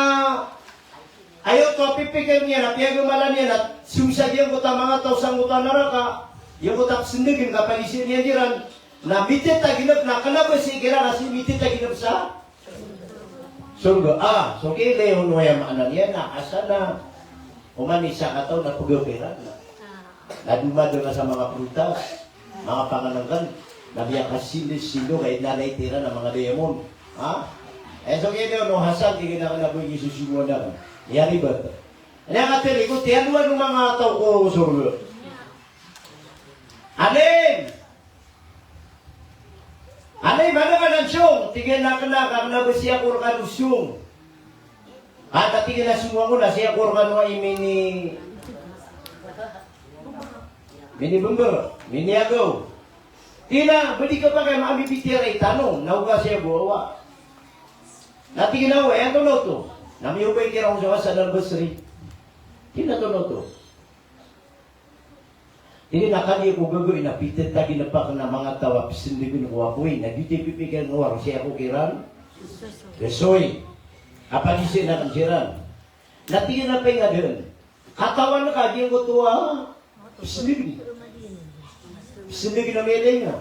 aya oto a pipikir iyan a piyagamalan iyan a song sa giyangkoto a manga taw sangkoto a naraka, giyangkoto a pesendegen ka pagizaan iyan iran, na mitataginep na kena ba sii kiran a sii mitataginep sa sorga. A, so kiyailay on o aya maana niyan na asal na oman i sakataw na pegapiran na. Na domadeng sa manga prutas, manga pangenengken, na miyakasindosindo ka inalay tiran a manga diamond. Ha? E, so kiyailay on o Hasan, tig iyan a kena bo i sosongowan aken. Aya ribat. Aya katharo ko, tiyadowan o manga taw ko sorga. Alim! Alim, mana ka nan song? Tig iyan a kena, ka kena ba sii ako rekano song. Ka tig iyan a song ako na sii ako rekano a mini, mini bember, mini agaw. Tig iyan a ba di kapakay a mabibitiyarai tano, na oga sii ako, awa. Na tig iyan a, awa, iyan to na oto. Na miyobay kiran so Hasan al-Basri. Tig iyan a to na oto. Tig iyan a kagiya ko gagawii na pitataginep aken a manga taw a pesendegen ko apoy, na giyoto i pipikir ko a sii ako kiran sosoy. Kapagizaan aken siran. Na tig iyan a paingaden. Katawan ka giyangkoto a pesendegen. Pesendegen a miyailay nga.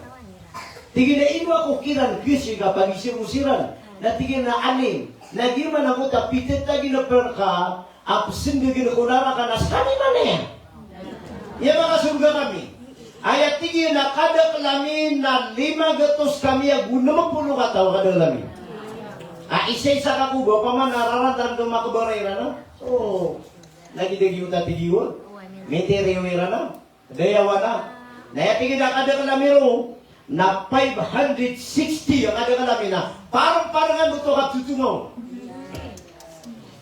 Tig iyan a ino ako kiran kasoy ka pagizaan ko siran. Na tig iyan a alim. Na giya man angkoto a pitataginep reka a pesendegen ko naraka na sekami man iyan. Iya makasorga kami. Aya tig iyan a kadakl ami na lima gatos kami ago nem polo kataw a kadakl ami. A isa-isa ka koba, opama na rarantang ko makabaray iran a. O, lagid a giyoto a tig iyan. Mitiriyo iran a. Dayawan a. Na aya tig iyan a kadakl ami roo na five hundred sixty a kadakl ami na parang-parangan oto a kapthothonga on.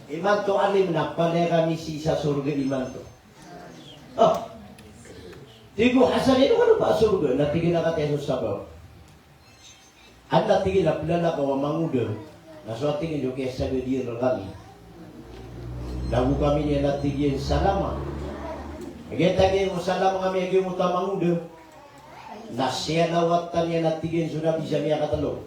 Imanto alim na palaya kami sii sa sorga imanto. O. Tig o Hasan, ino kano pa sorga? Na tig iyan a kataya so sabap. Adn a tig iyan a plalakaw a mangoda, na so a tig iyan so kiyasagad iyan rkami. Na go kami niyan a tig iyan salama. Kagiya tig iyan ko salama kami a giyoto a mangoda, na siyalawatan iyan a tig iyan so Nabi sa miyakatlo.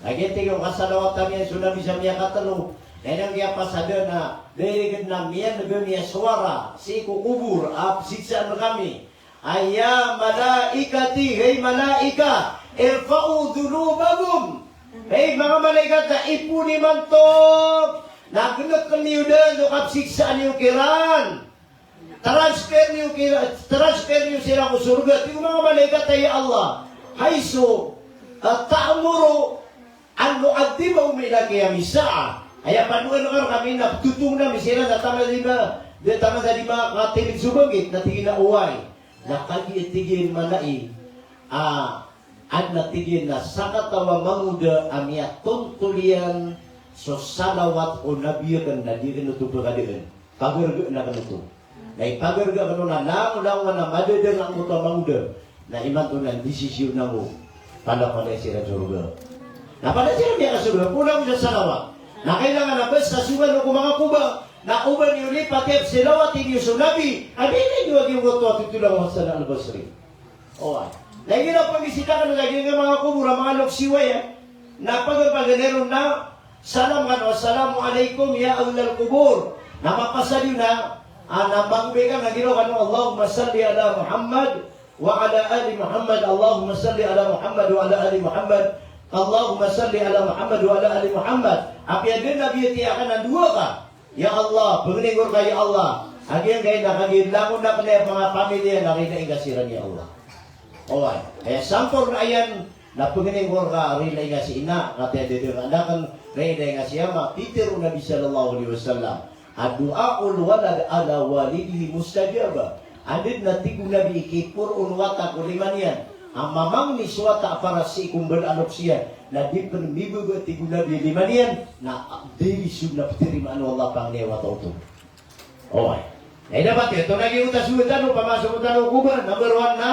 Kagiya tig iyan kasalawatan iyan so Nabi sa miyakatlo, na inang kiyapasada na, da iran na miyan'g a miyasowara sii ko kobor a pziksa rkami. Aya malaikati, hay malaikat, irfa'u dhunubakum. Hay manga malaikat, na ipoon imanto, na gnekn iyo dn so kapziksaan iyo kiran. Transfer niyo kira, transfer niyo siran ko sorga. Tig o manga malaikat a, ya Allah, haythu, ah, ta'muru an nu'adhdhibahum ila qiyamis sa'ah. Aya panogan ka rkami na pthothongen ami siran na taman sa di ma, di taman sa di makatindg so bangkit, na tig iyan a oway. Na kagiya tig iyan manay, ah, adn a tig iyan na sakataw a mangoda a miyatontol iyan so salawat o Nabi akn na di akn oto pkadaan. Pagarga akn oto. Na ipagarga akn on na langolangon a madadalm angkoto a mangoda. Na imanto na ndisisyon angko palapalaya siran sorga. Na palaya siran miyakasorga, poonan ko sa salawat. Na kailangan a basta so gano ko manga koba, na oba niyo lipati a pzalawati niyo so Nabi, a di niyo a giyoto a totol o Hasan Al-Basri. Oway. Na igira pamisita kano sa giyangkai a manga kobor a manga loks i waya, na pagapagana ron na salam kano, "Assalamu alaikum ya ahlal qubur." Na mapasad iyo na, ah, na magobay kano na giraw kano, "Allahumma salli ala Muhammad wa ala ali Muhammad, Allahumma salli ala Muhammad wa ala ali Muhammad, Allahumma salli ala Muhammad wa ala ali Muhammad." Apiya dn a biyatiya ka na dowa ka. Ya Allah, pangnin ko rka ya Allah. A giyangkai na kagiya langon akn aya manga pamilya na rilaing ka siran ya Allah. Oway, aya sampurna iyan na pangnin ko rka rilaing ka si ina, katii a dada nga, na akn rilaing ka si ama, pitharo o Nabi sallallahu alaihi wasallam, "Du'aul walad ala walidihi mustajaba." Anda dn a tig o Nabi i kiporo o wata ko lima niyan a mamangni so wata a para sii ko mbala a loks iyan, na di pn mibaba, tig o Nabi, a lima niyan, na di ri so na ptarimaan o Allah pangni a wata oto. Oway. Na aya dapat iyan, oto na giyoto a sogat tano, pamasogat tano ko koba, number one na?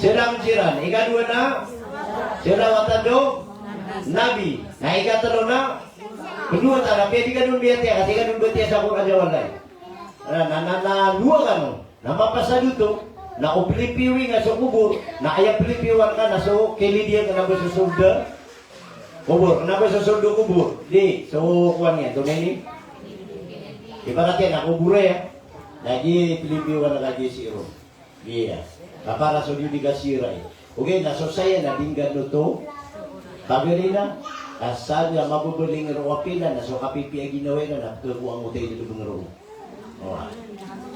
Salam siran. Ikadowa na? Salawat tano? Nabi. Na ikatlo na? Pndowa tano, apiya di kano biyatiya, ka di kano biyatiya sa Qur'an sa walay. Na, na, na, na, dowa kano. Na mapasad oto, na o pilipiwi nga so kobor, na aya pilipiwan ka na so kilid iyan ka na ba so sold a kobor, na ba so sold o kobor. Di, so kowan iyan, tonaa ini? Ibarat iyan a kobor iyan. Na di pilipiwan ka di sii ron. Iya. Ka para so di di ka sira iyan. Ogaid na so saya na di ngka oto pagari na, ka sa di a mababaling roo a pila na so kapipiya a ginawa iran na pkhakowa angkoto i dn a bng roo. O.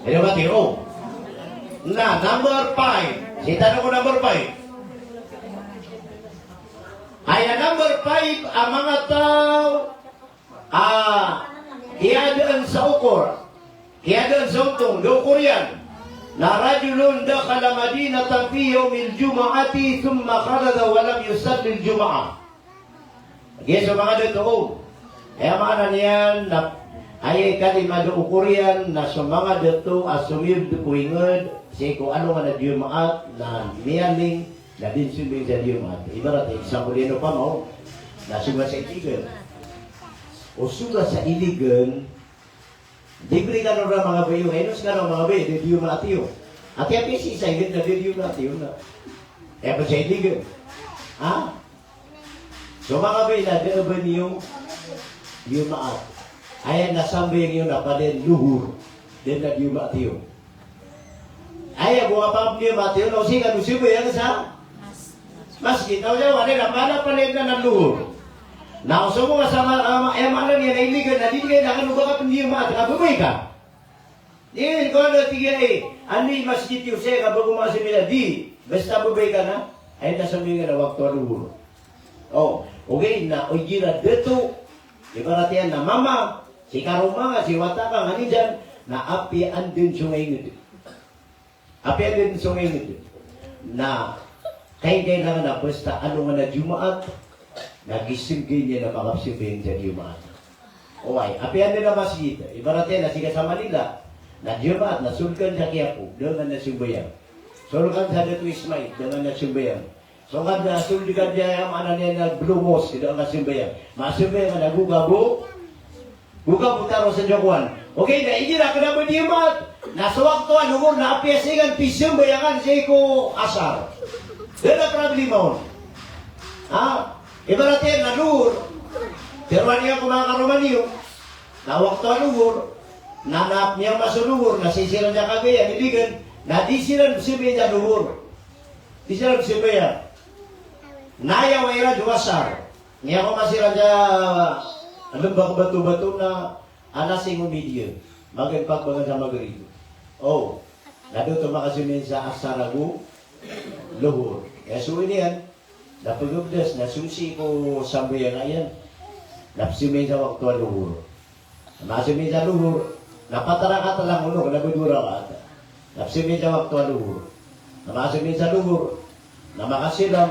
Aya mati, o. Na, number five. Sii tano ko number five. Aya number five a manga taw a kiyadaan sa okor. Kiyadaan sa ontong, da okor iyan. Na rajulun dakhala madinatan fi yawmil jum'ati thumma kharaja wa lam yusallil jum'ah. Giya so manga dato. Aya maana niyan na aya kalima da okor iyan na so manga dato a somiyod ko ingd sii ko alongan a Jumaat na miyaling na di nsombing sa Jumaat. Ibarat example iyan opama o na sogat sa Iligan. O sogat sa Iligan, di bri kano ra manga bayo, ino skano manga bayo, da Jumaat iyo. Ati apiya sii sa Iligan na da Jumaat iyo na. Aya pn sa Iligan. Ha? So manga bayo na da a ba niyo Jumaat. Aya na sambayang iyo na pd iyan Luhur. Da na Jumaat iyo. Aya bo a pd iyan Jumaat iyo, na o sii kano sambayang sa masjid. Na o sa wani na pd iyan na Luhur. Na o so bo ka sa ma-, ah, ma-, aya maana niyan na Iligan na di, di kano ba kapd iyan Jumaat, ka ba bayo ka. Di, ko na tig iyan, eh, anda i masjid iyo sii ka ba ko makasambayang? Di, basta babay ka na, aya na sambayang ka na wakto a lohor. O, okay, na o igira dato, ibarat iyan na mama, si karoma nga, si wata ka, nganin dn, na apiya anda dn so ngaingd. Apiya anda dn so ngaingd. Na, kailangan na basta alongan a Jumaat, na gisinggay niyan a makapsambayang sa Jumaat. Oway, apiya anda dn a masjid. Ibarat iyan na sii ka sa Manila, na Jumaat, na sold ka sa Quiapo, da ngka na sambayang. Sold ka sa Dato Ismail, da ngka na sambayang. So ngka na sold ka sa, aya maana niyan na Blue Mosque, da ngka sambayang. Makasambayang ka na go ka bo, go ka bo taro sa Jakuan. Okay, na igira kna ba di mat, na so wakto a lohor na apiya sii ngka pisambayangan sii ko asar. Da dn a problema on. Ha? Ibarat iyan na lohor. Pero aya ko manga karoma niyo, na wakto a lohor, na, na miyawma so lohor, na sii siran sa Cagayan, Iligan, na di siran psambayang sa lohor. Di siran psambayang. Na aya wa iran so asar. Miyawma siran sa lmbak Batu-Batu na alas singko mediya. Magan pagbangan sa Magrib. O, na da oto makasambayang sa asar ago lohor. Aya so iniyan, na pagabdas, na so sii ko sambayang iyan, na psambayang sa wakto a lohor. Na makasambayang sa lohor, na patarakatarang ono, kna ba dowa rakaat. Na psambayang sa wakto a lohor. Na makasambayang sa lohor, na makasalam,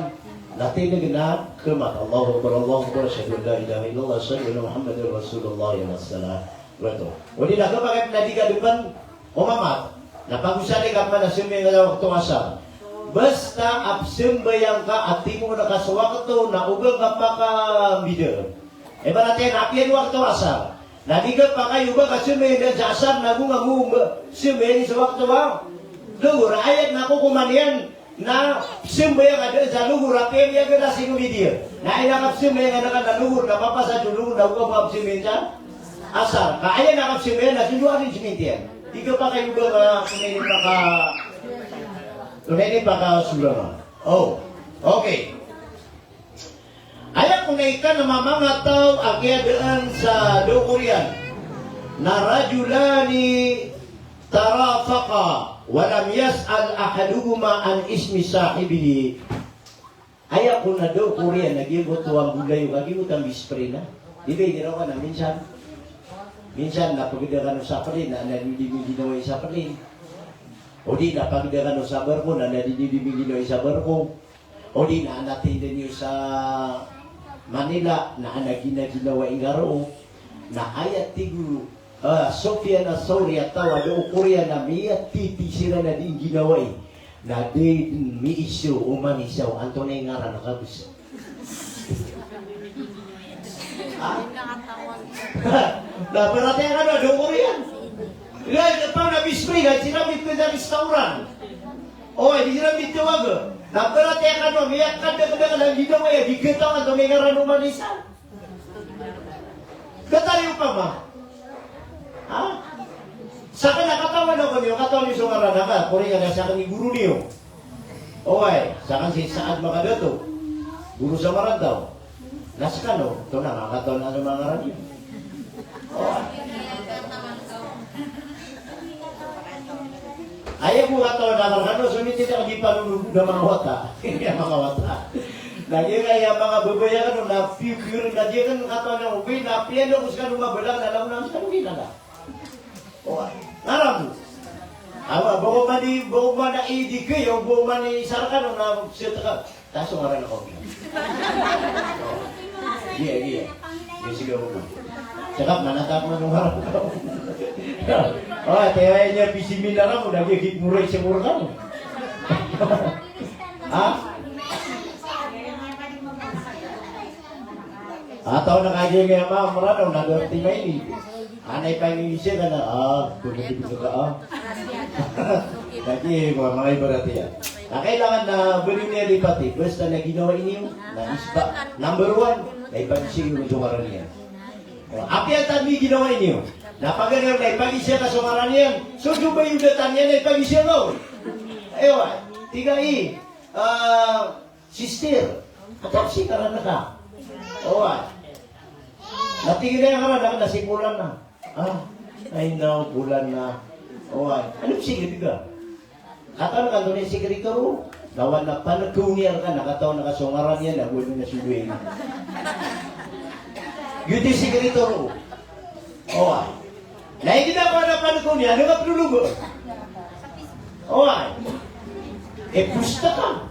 na tindg na khamat. Allahu Akbar, Allahu Akbar, ashhadu an la ilaha illallah, ashhadu anna Muhammadan Rasulullah, hayya alas salah. Oto. O di na khapakay na di ka dn pn omamat. Na pagosay ka pman a sambayang sa wakto asar. Basta a psambayang ka a timoon ka so wakto na oba ka pakambidaan. Ibarat iyan na apiya dn wakto asar. Na di khapakay oba ka sambayang dn sa asar na go nga mo ba sambayang sa wakto a lohor. Aya dn a kokoman iyan na sambayang ka dn sa lohor, apiya miyaga na singko mediya. Na aya na kapsambayang ka na lohor, na mapasad so lohor, na go ka bo kapsambayang sa asar. Ka aya na kapsambayang na so dowa arrangement iyan. Di khapakay oba ka, tonaa ini paka, tonaa ini pakasorang. O, okay. Aya kon a ikan a manga taw a kiyadaan sa dowa ko oriyan na rajulani tarafaqa wa lam yas'al ahaduhuma an ismi sahibihi. Aya kon a dowa ko oriyan na giyoto a mbolayoka, giyoto a bisprina. Di ba igira ka na minsan, minsan na pagda kano sa plane na anda di di mingginawai sa plane. O di na pagda kano sa barko na anda di di mingginawai sa barko. O di na anda tindg iyo sa Manila, na anda ginaginawai ngka roo. Na aya tig o, ah, Sufyan Ath-Thawri a taw a dowa ko oriyan na miyatiti siran a di ngginawai. Na di dn miiza o oman i isa o antonaa i ngaran a kabs. Ha? Na paratiyaya kano a dowa ko oriyan. Ila, ila pa na bisprina, siran di pn sa restaurant. O, di siran di tawag. Na paratiyaya kano, miyakadakdakl a ginawa iyan, di katawan antonaa i ngaran o oman i isa. Katari opama. Ha? Sakn a katawan ako niyo, katawan iyo so ngaran a ka, ko oriyan a sakn i guro niyo. Oway, sakn si Saad Makadato. Guro sa Marantaw. Na skano, tonaa nga katawan a so manga ngaran iyan. Oway. Aya bo katawan a ngaran kano, so minitin a di panolog na manga wata. Iya manga wata. Na giya kaya manga babaya kano, na piyo-piyo ron, na giya kano katawan a, okay, na piyan ako skano mabalang, na langon ako skano kinala. Oway. Ngaran bo. Awa, bako mani, bako mana i di kaya, bako mani sa rkano na siyat ka. Taso ngaran ako. Giya, giya. Giya, sige ako. Cakap, mana tak mano ngaran ako. O, tiya niya bisimilar ako, lagi hikmuray sa murka mo. Ha? Ataw na kagiya nga ama, mranaw na doon ti maini. Anay pangingisi ka na, ah, pagkatipid ka, ah. Lagi, mga, mga ibarat iyan. Na kailangan na bali niya lipati, basta na ginawa niyo, na isba, number one, na ipagisi iyo so ngaran iyan. O, apiya tan di ginawa niyo. Na pagari na ipagisi ka so ngaran iyan, so jubay udatan iyan, na ipagisi ka. Ewa, tiga i, ah, Sister, atap si ngaran ka. Oway. Na tig iyan a ngaran ka na si Polan na. Ah, ay naw, Polan na. Oway, ano, sige, di ka. Katawan ka antonaa i sikreto roo? Lawan na panekaw niyan rka na katawan ka so ngaran iyan, ago ino na so gawii niyan. Giyoto i sikreto roo. Oway. Na igira ko na panekaw niyan, ano ka pnulog? Oway. E, pusta ka.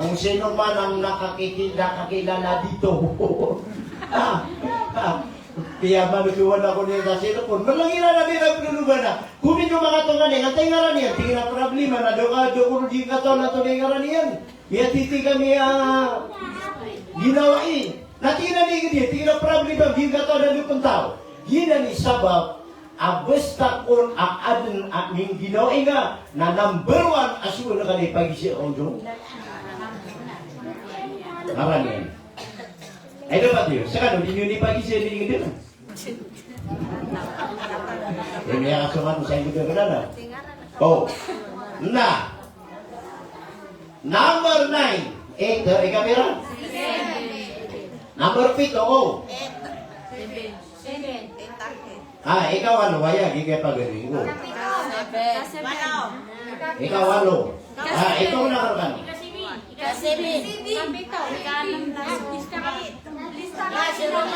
Kung sino man ang nakakiki-, nakakilala dito. Ah, ah. Kaya manutuan ako niyan sa cellphone. Malangira na din ang pnuluban na. Kumin yung mga tungan eh. Antay ngaran iyan. Tig iyan a problema na doon ka, doon ko di katawan na tunay ngaran iyan. Miyatiti kami, ah, ginawai. Na tig iyan a di, tig iyan a problema, di katawan na doon pntaw. Giyanan i sabap a basta kon a adn a mingginawai nga, na number one a soon ka na ipagizaan on so ngaran iyan. Ay, dapat iyo. Skano, di niyo ipagizaan, di niyo. Ini ang kasungan sa inyo, gagana na. Oh. Na. Number nine. Ito, ikapira? Number pito, oh. Ah, ikawalo, waya, di kaya pagari ko. Ikawalo. Ah, ito na karkan. Ika-seven. Ika-seven. Ika-seven.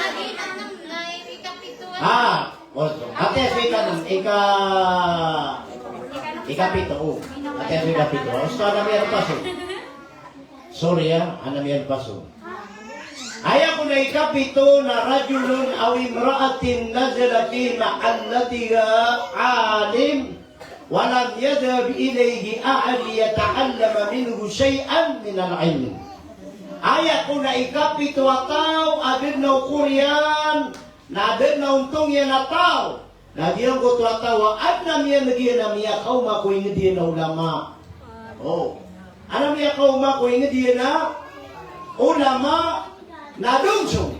Ah, oto. Ati so ika-enm, ika-, ikapito, o. Ati so ikapito. Osto, anam iyan paso. Sorry, ah, anam iyan paso. Aya kon a ikapito na rajulun aw imra'atun nazala fi mahallatiha alim. Wa lam yadhhab ilayhi ahad liyata'allama minhu shay'an minal ilm. Aya kon a ikapito a taw a da dn a okor iyan, na da dn a ontong iyan a taw, na giyangkoto a taw a adn a miyaneg iyan a miyakaoma ko ingd iyan a ulama. O. Adn a miyakaoma ko ingd iyan a ulama, na domsong.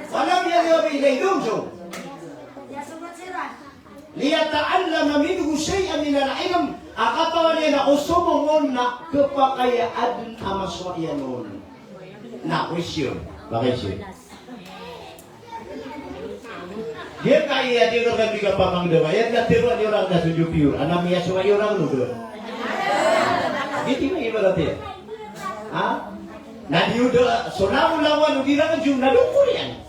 Wa lam yadhhab ilayhi, domsong. Liyata'allama minhu shay'an minal ilm, a katawan iyan a osomong on na khapakay a adn a masowa iyan on. Na question, ba question. Di ka iya, di ka di kapamangdawa iyan, na tiro iyan orang na so jopiyor, adn a miyasowa iyan orang no da. Di, di ba ibarat iyan? Ha? Na di oda, so langon-langon o di rakn jom na dokor iyan.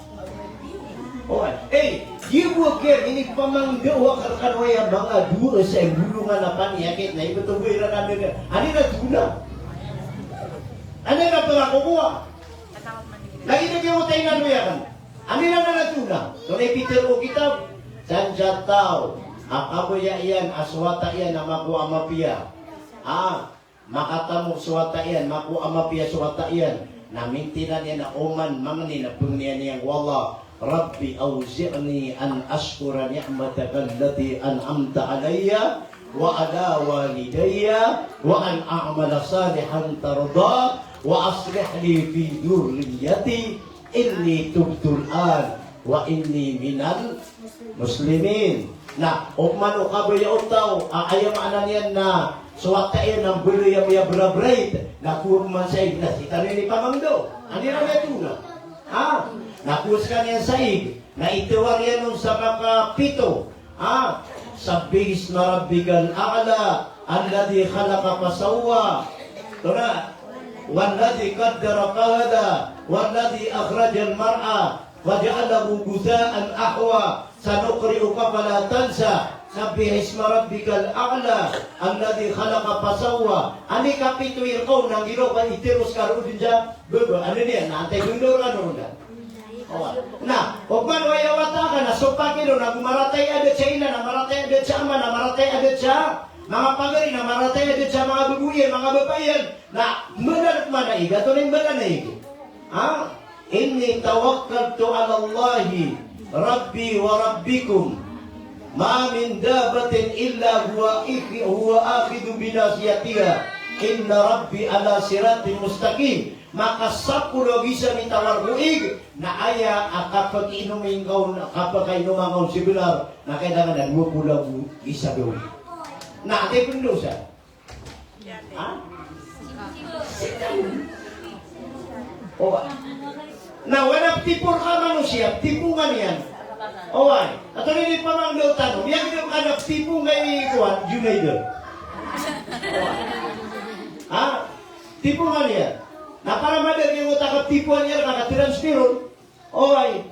O, eh, di bo kaya inipamangdawa ka rkano aya manga dowa sa i bolongan a paniyakit na ibt o ba iran a da. Ani na tona? Ani na tona kokowa? Lagid a giyoto i inaloy akn. Ani na tona? Tona i pitharo o kitab. Sa taw a kabaya iyan a so wata iyan a makowa a mapiya. Ah, makatamok so wata iyan, makowa a mapiya so wata iyan, na mintinan iyan a oman mangni na pangniyan iyan ko Allah, Rabbi awzi'ni an ashkura ni'mataka allati an'amta alayya wa ala walidayya wa an a'mala salihan tardah wa aslih li fi dhurriyyati inni tubtul an wa inni minal muslimin. Na, opama o kabaya o taw a aya maana niyan na so wata iyan na mbaloy a miyabrabrait, na kowa man sa ig na sii tano inipamangdaw. Ani ran iyan tona? Ha? Na kowa skaniyan sa ig, na itawar iyan on sa makapito. Ha? Sabbih isma rabbikal a'la, alladhi khalaqa fasawwa. Tona? Walladhi qaddara fahada, walladhi akhrajal mar'a, faja'alahu ghutha'an ahwa, sanuqri'uka fala tansa, sabbih isma rabbikal a'la, alladhi khalaqa fasawwa. Ani kapito i rka on na giraw ka iteros ka roo dn sa baba, ani niyan, na antaa i bndaw rka on da. O, na, opama o aya wata ka na so pakay on na go maratay a da sa ina, na maratay a da sa ama, na maratay a da sa manga pagari, na maratay a da sa manga babo iyan, manga bapa iyan, na mbala rka man a ig, antonaa i mbala na ig? Ha? Inni tawakkaltu ala Allahi Rabbi wa Rabbikum. Ma min dabbatin illa huwa ikh-, huwa akhidhun binasiyatiha. Inna Rabbi ala siratin mustaqim. Makasapolo a gisa mitawar ko ig, na aya a kapag-inom ingka on, kapag-inom angka on si benar, na kailangan a dowa polo ago isa doon. Na, antaa i pndosa? Ha? O, na, wala ptipor ka manosiya, ptipongan iyan. Oway, antonaa i pamangndao tano? Miyagdam ka na ptipon ka i kowan, Junaid. Ha? Ptipon ka niyan. Na para madakl i otak a ptipoan iyan ka, ka transfer on. Oway.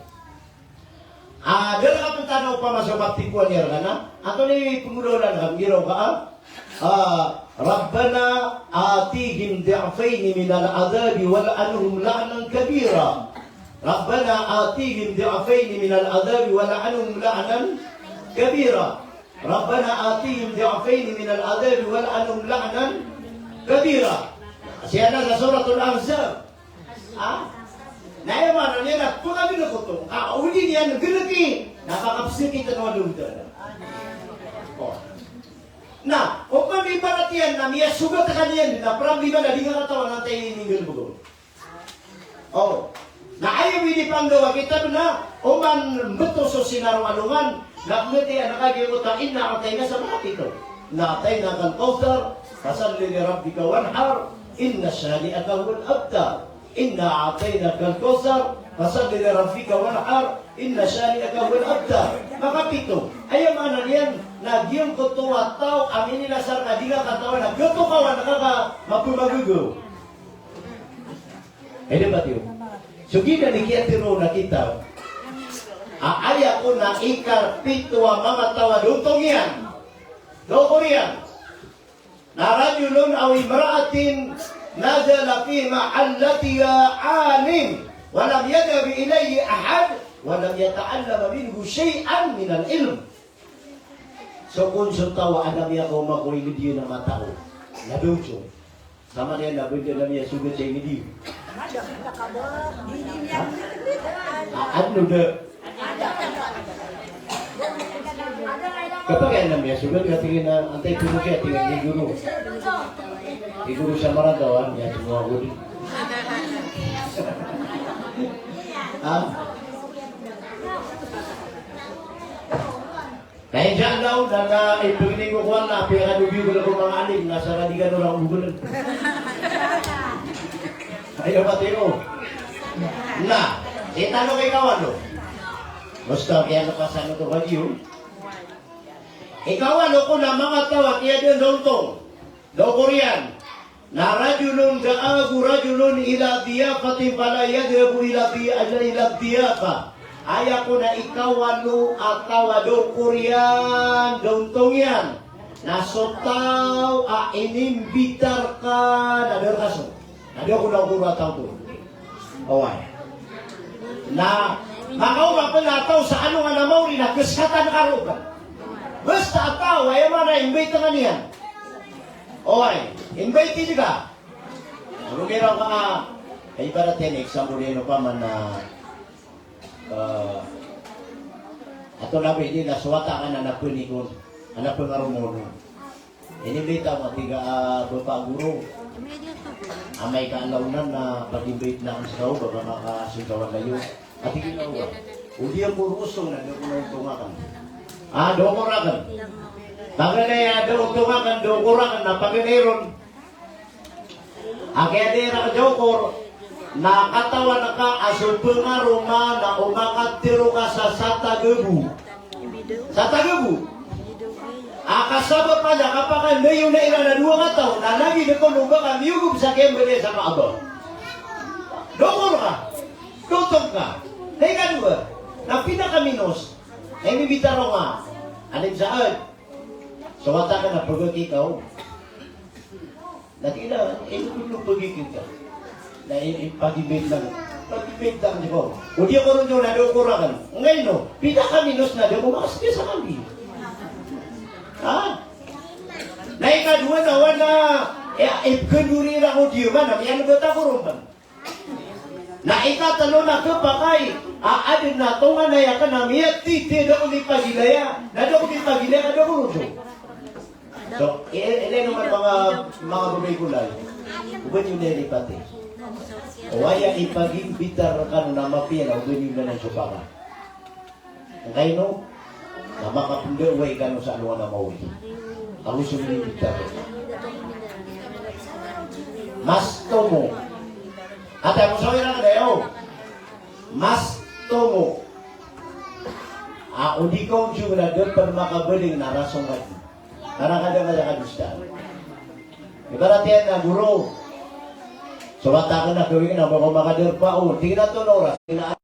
A, da rka pn tano opama so kaptipoan iyan rka na, antonaa i pnggolalan ka, giraw ka a, a, Rabbana atihim di'faini minal adhabi wal'anhum la'nan kabira. Rabbana atihim di'faini minal adhabi wal'anhum la'nan kabira. Rabbana atihim di'faini minal adhabi wal'anhum la'nan kabira. Sii anan sa Suratul Ahzab. Ha? Na aya maana niyan na pkagnk oto. Ka o di niyan gnki na makapsakit a walong dala. O. Na opama ibarat iyan na miyasogat ka niyan na problema na di ngka katawan antaa i ininggalbk on. O. Na aya bo i di pangndao a kitab na oman mbto so sinaro alongan na kmatiya na kagiya oto a inna a'taynaka, sa makapito. Inna a'taynakal kawthar, fasalli li rabbika wanhar, inna shani'aka huwal abtar. Inna a'taynakal kawthar, fasalli li rabbika wanhar, inna shani'aka huwal abtar. Makapito. Aya maana niyan na giyangkoto a taw a mininasa rka di ngka katawan a gioto kawan ka ka mapmagagaw. Aya di ba tiyo? So giyanan i kiyatharo on a kitab a aya kon a ikapito a manga taw a da ontong iyan, da okor iyan. Na rajulun aw imra'atun nazala fi mahallatiha 'alim wa lam yadhhab ilayhi ahad wa lam yata'allam minhu shay'an minal ilm. So kon so taw a da miyakaoma ko ingd iyan a matao, na da ontong. Samanaya na ba da miyasogat sa ingd iyan. Ha? A, ano da? Kapag kaya na miyasogat, katingin na, antaa i poro kiya, tingin ni guro. Ni guro sa Maragawan, ya, semua guri. Ha? Na insha Allah, na, na ipagning ko kowan na, apiya ka dobi ko ko manga alim, na sa ka di ka norang bubulan. Aya pati ko. Na, sii tano ko ikawalo. Basta kiyalapasan oto ka diyo. Ikawalo kon a manga taw a kiyadaan da ontong. Da okor iyan. Na rajulun da'ahu rajulun ila diyafatin fala yadhhabu ila di-, ila diyafa. Aya kon a ikawalo a taw a da okor iyan, da ontong iyan. Na so taw a inimbitar ka na da rka so. Na da kon a okor a taw oto. Oway. Na makaoma pn a taw sa alongan a maori na kaskatan ka roo ka. Basta a taw, aya maana invite ka niyan. Oway, invite ka. Romiraw ka, a, ibarat iyan, example iyan opama na, a, ato na ba ini na so wata ka na, na pnigor, na pngaromaw on. Inimbita mo, tig a, a, bapa guro. Amay ka alawnan na pag-invite na ako sa kaw, baka makasingkawan kayo. Ati ginawa. O di ako rusong na da ko na ontong aken. A, da okor aken. Paganay a da ontong aken, da okor aken, na paganay ron. A kiyadaan iran da okor, na katawan ka a so pengaroma na o makatharo ka sa sata gabo. Sata gabo. A kasabap a da kapakay na iyo na iran a dowa kataw, na lagid ko no ba ka miyogob sa kiyambaliya sa Kaaba. Da okor ka. Da ontong ka. Na ikadowa, na pinakaminos. Na inimbita ron ka. Alim Saad. So wata ka na pagaki ka o. Na tig iyan a, ino ko pagaki ka. Na i-, i-, pag-invite na. Pag-invite na ko. O di ako ron na da okor aken. Ngkaino, pinakaminos na da ko makaski sa kami. Ha? Na ikadowa na wan a, e, ipkandori iran ko di man, a, miyan'g ta ko ron. Na ikatlo na khapakay a adn a tonganay akn a miyatitid a da ko di pagilaya, na da ko di pagilaya ka da ko rojo. So, i-, ilay noman manga, manga babay ko lay. Oba niyo na lipati. Oway a ipagimbitar kano na mapiya na oba niyo na na sopaka. Ngkaino, na makapndaway kano sa alongan a maori. Ago so minimbita. Mas tomo. Ata mo sa wira ka dayo. Mas tomo. A, A, o di ka on song na da pn makabaling na rasong ka di. Karna ka da nga sa kadusta. Ibarat iyan na goro. So wata ka na gawin na ba ko makadarpa on. Tig na to na oras. Tig na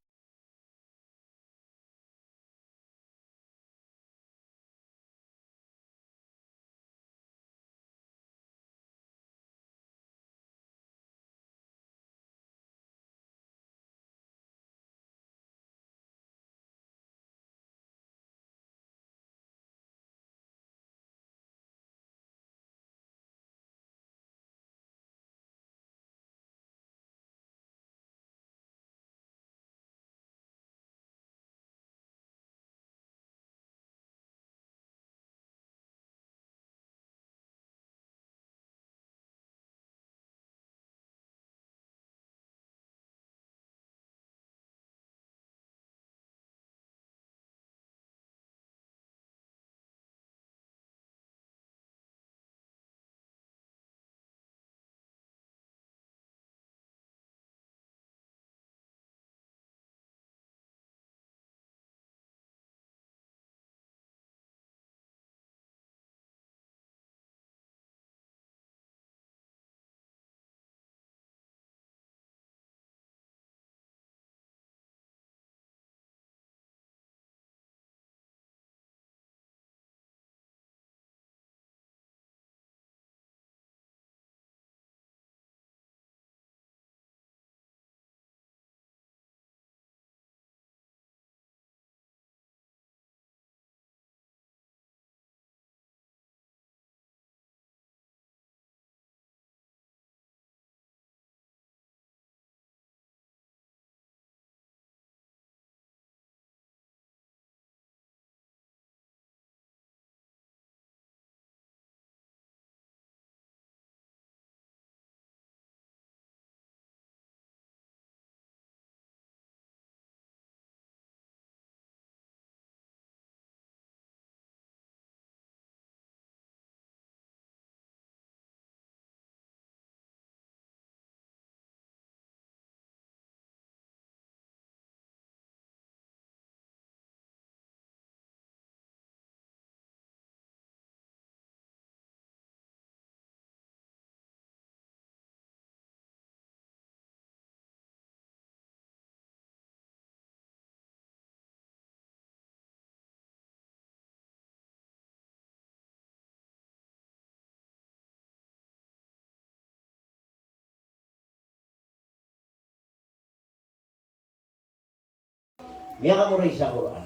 Miyakamoray sa Qur'an.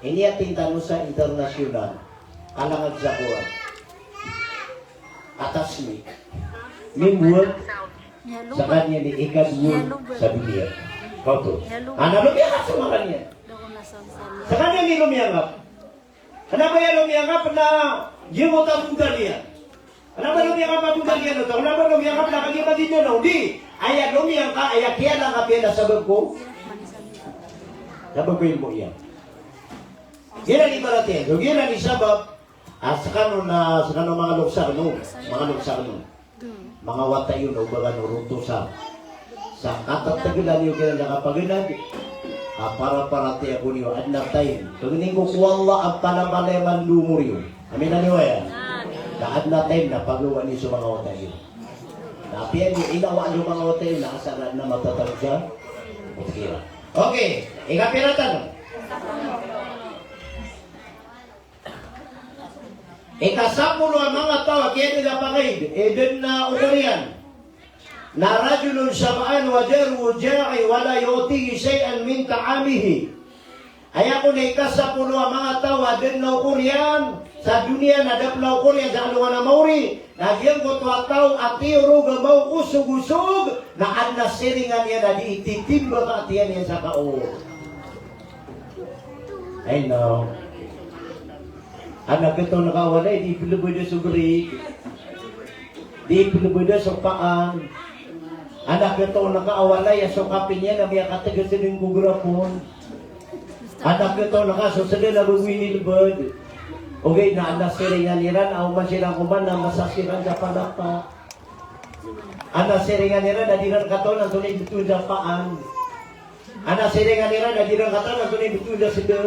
Iniyatin tano sa international, kalangag sa Qur'an. Atas ni, mimbuwag sa kaniyan i ikadowa sa doniya. Kaoto. Ana, lomiyangkap so makaniyan. Sa kaniyan i lomiyangkap. Kna ba aya lomiyangkap na giyangkoto a bonggal iyan? Kna ba lomiyangkap a bonggal iyan oto? Kna ba lomiyangkap na kagiya ba di dn na, o di. Aya lomiyangkap, aya kiyalangkap iyan na sabap ko, sabap ko ilmo iyan. Giyanan i ibarat iyan. So giyanan i sabap. A, skano na, skano manga loks akn on, manga loks akn on. Manga wata iyo na oba kano rontosa sa katatglan iyo kiran sa kapaganad a paraparatiyaya ko niyo, adn a time. Pangnin ko ko Allah a panamalaya man lomor iyo. Amin, amin, aya. Na adn a time na pagawaan iyo so manga wata iyo. Na apiya niyo inawaan so manga wata iyo na asar a adn a matatago sa otkira. Okay, ikapira tano? Ikasapolo a manga taw a kiyadg a pangaid, e dn a okor iyan na rajulun shab'an wa jaruhu ja'i' wa la yu'tihi shay'an min ta'amihi. Aya kon a ikasapolo a manga taw a dn a okor iyan sa doniya na da pn a okor iyan sa alongan a maori, na giyangkoto a taw a tiyorog a maokosogosog, na adn a siringan iyan a dii titimbak a tiyan iyan sa kaor. Ay, no. Adn a ketoon ka a walay, di plbda so grig. Di plbda so paan. Adn a ketoon ka a walay a so kape niyan na miyakatgas dn ko grapon. Adn a ketoon ka a so sdn a ba bo inilbd. Ogaid na adn a siringan iran a oman siran koman na masa siran sa palapa. Adn a siringan iran a di ran katawan antonaa i btowan sa paan. Adn a siringan iran a di ran katawan antonaa i btowan sa sda.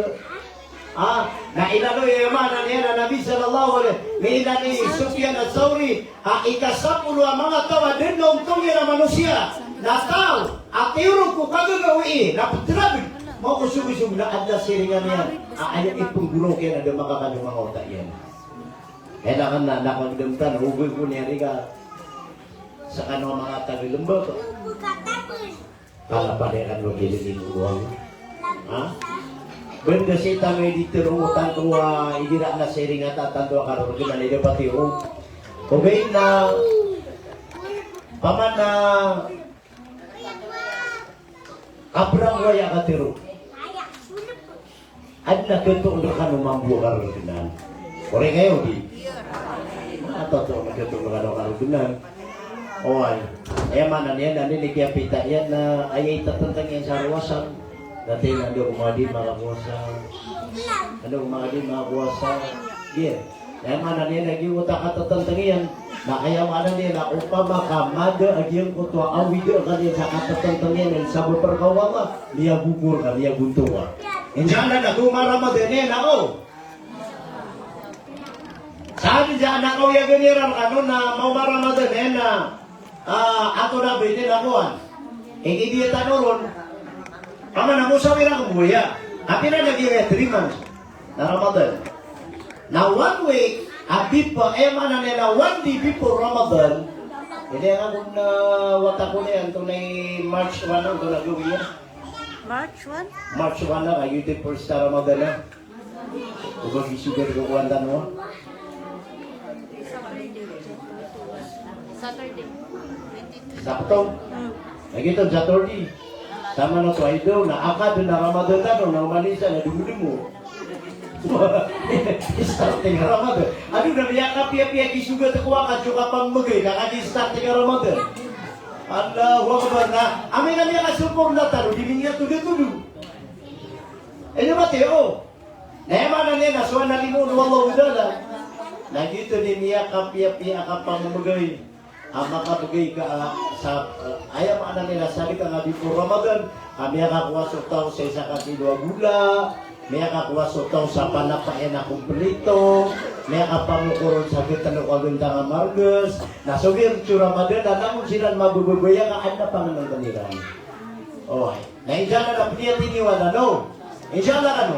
Ah, na ilaloy, aya maana niyan na Nabi sallallahu alaihi, miilay i Sufyan Ath-Thawri, a ikasapolo a manga taw a da dn ontong iyan a manosiya, na taw a tiyorog ko kagagawii, na pthrabn, maosogosog na adn a siringan iyan a aya ipnggorok iyan a da makakadn o manga wata iyan. Kailangan na, na kagdam tano, ogoy ko niyan rika, sa kano a manga taga Lembak. Kala palikan mo gilid ito doang. Ha? Benda sita may di tero tanto a igira na siringan ta tanto a karorog na nila pati o. Ogaid na pamana kabrang waya katero. Adn a katoon rkano mambo a karorog nan. Korek kayo di? Matoto a katoon rkano karorog nan. Oway. Aya maana niyan na ini kiyapita iyan na aya itatantang iyan sa rowasan. Dati na anda ko madi makapowasa. Anda ko madi makapowasa. Iya. Aya maana niyan na giyoto a katatantang iyan. Na aya maana niyan na opama ka mada a giyangkoto a awid a kaniyan sa katatantang iyan na sabap rka o Allah, miyagogor ka, miyagonto ka. Insan na na goma Ramadan iyan na o. Sa adn sa na kaoyagan iran rkano na maoma Ramadan iyan na, ah, ato na ba ini na kowan. Igira tano ron. Pamana mo sa wira ko boya. Kapira na giya three months na Ramadan. Na one week a before, aya maana niyan na one day before Ramadan. Ini ang akong, ah, wata ko niyan, antonaa i March one, antonaa gawii niyan? March one? March one na, kagiya first Ramadan na. Oba gisogat ko kowan tano. Saturday. Sabto. Hmm. Lagid on Saturday. Sama na to, ay daw na akad na Ramadan tano, na oman isa na demo-demo. Starting Ramadan. Ado na miyakapiyapiya gisogat ko akad so kapamagay, na kagiya starting Ramadan. Allahu Akbar na. Amin na miyakasopor na tano, di niyan todotodo. Ino ba tiyo? Na aya maana niyan na so analimo o Allahu Ta'ala. Na giyoto i miyakapiyapiya a kapamamagay a makabgay ka, ah, sa, ah, aya maana niyan na sa di ka nga before Ramadan, a miyakakowa so taw sa isa ka kilo a gola, miyakakowa so taw sa panapa iyan a komplito, miyakapamokor on sa gtlo ka gntang a margs, na so virtue o Ramadan na langon siran mabababaya ka adn a pangnngkn iran. Oway. Na insha Allah na pniyat iyo, ano? Insha Allah, ano?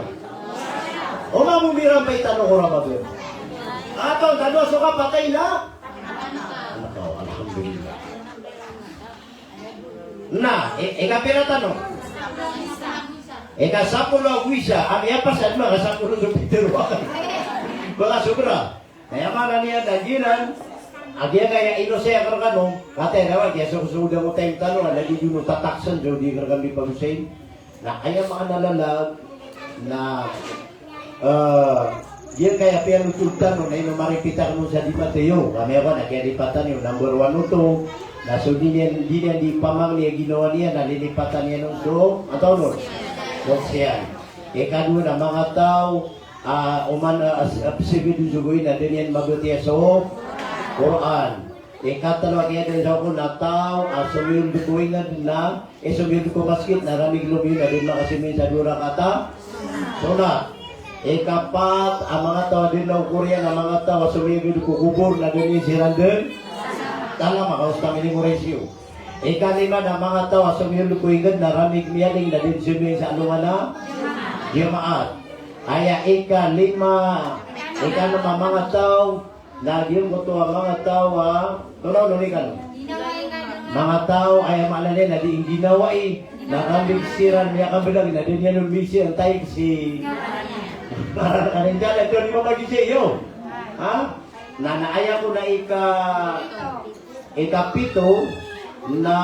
O mambo miran pa i tano ko Ramadan. Ato, tano so kapatay na? Ano, alhamdulillah. Na, i-, ikapira tano? Ikasapolo ago isa, a miyapasad man ka sapolo so pitero. Baka sobra. Na aya maana niyan na giyanan, a giyangkaya inosay akn rkano, kataya na wa, giya so, so da mo time tano, na lagid on o tataksan, so di akn rkano di pagosayn. Na aya maana lalag, na, eh, giyangkaya piyanothol tano, na ino maripit akn on sa di matayo, kami ako na, kiyalipatan iyo, number one oto, na so di niyan, di niyan di pamangni a ginawa niyan, na lilipatan iyan on so, antaa on? Koksiyan. Ikadowa na manga taw, ah, oman, ah, as-, ah, psgd on so gawii na da niyan magatiya so Qur'an. Ikatlo a kiyadn sa ko na taw a somiyolod ko ingd na, eh, somiyolod ko masgit na ramig lomiyo na da niyan makasimin sa dowa rakaat a sunnat. Ikapat a manga taw a da niyan okor iyan a manga taw a somiyogad ko kobor na da niyan siran dn. Tala makaostang ini mo resyo. Ikalima na manga taw a somiyolod ko ingd na ramig miyaling na da niyan somiyong sa alongan a Jumaat. Aya ikalima, ikanom a manga taw na giyangkoto a manga taw a, tonaa on ikalima? Manga taw a aya maana niyan na di ingginawai, na ramig siran miyakamblag na da niyan on misi ang taig si. Para ka rin dyan, ito ni Mama Giselle, yo. Ha? Na, na aya ko na ika, ikapito, na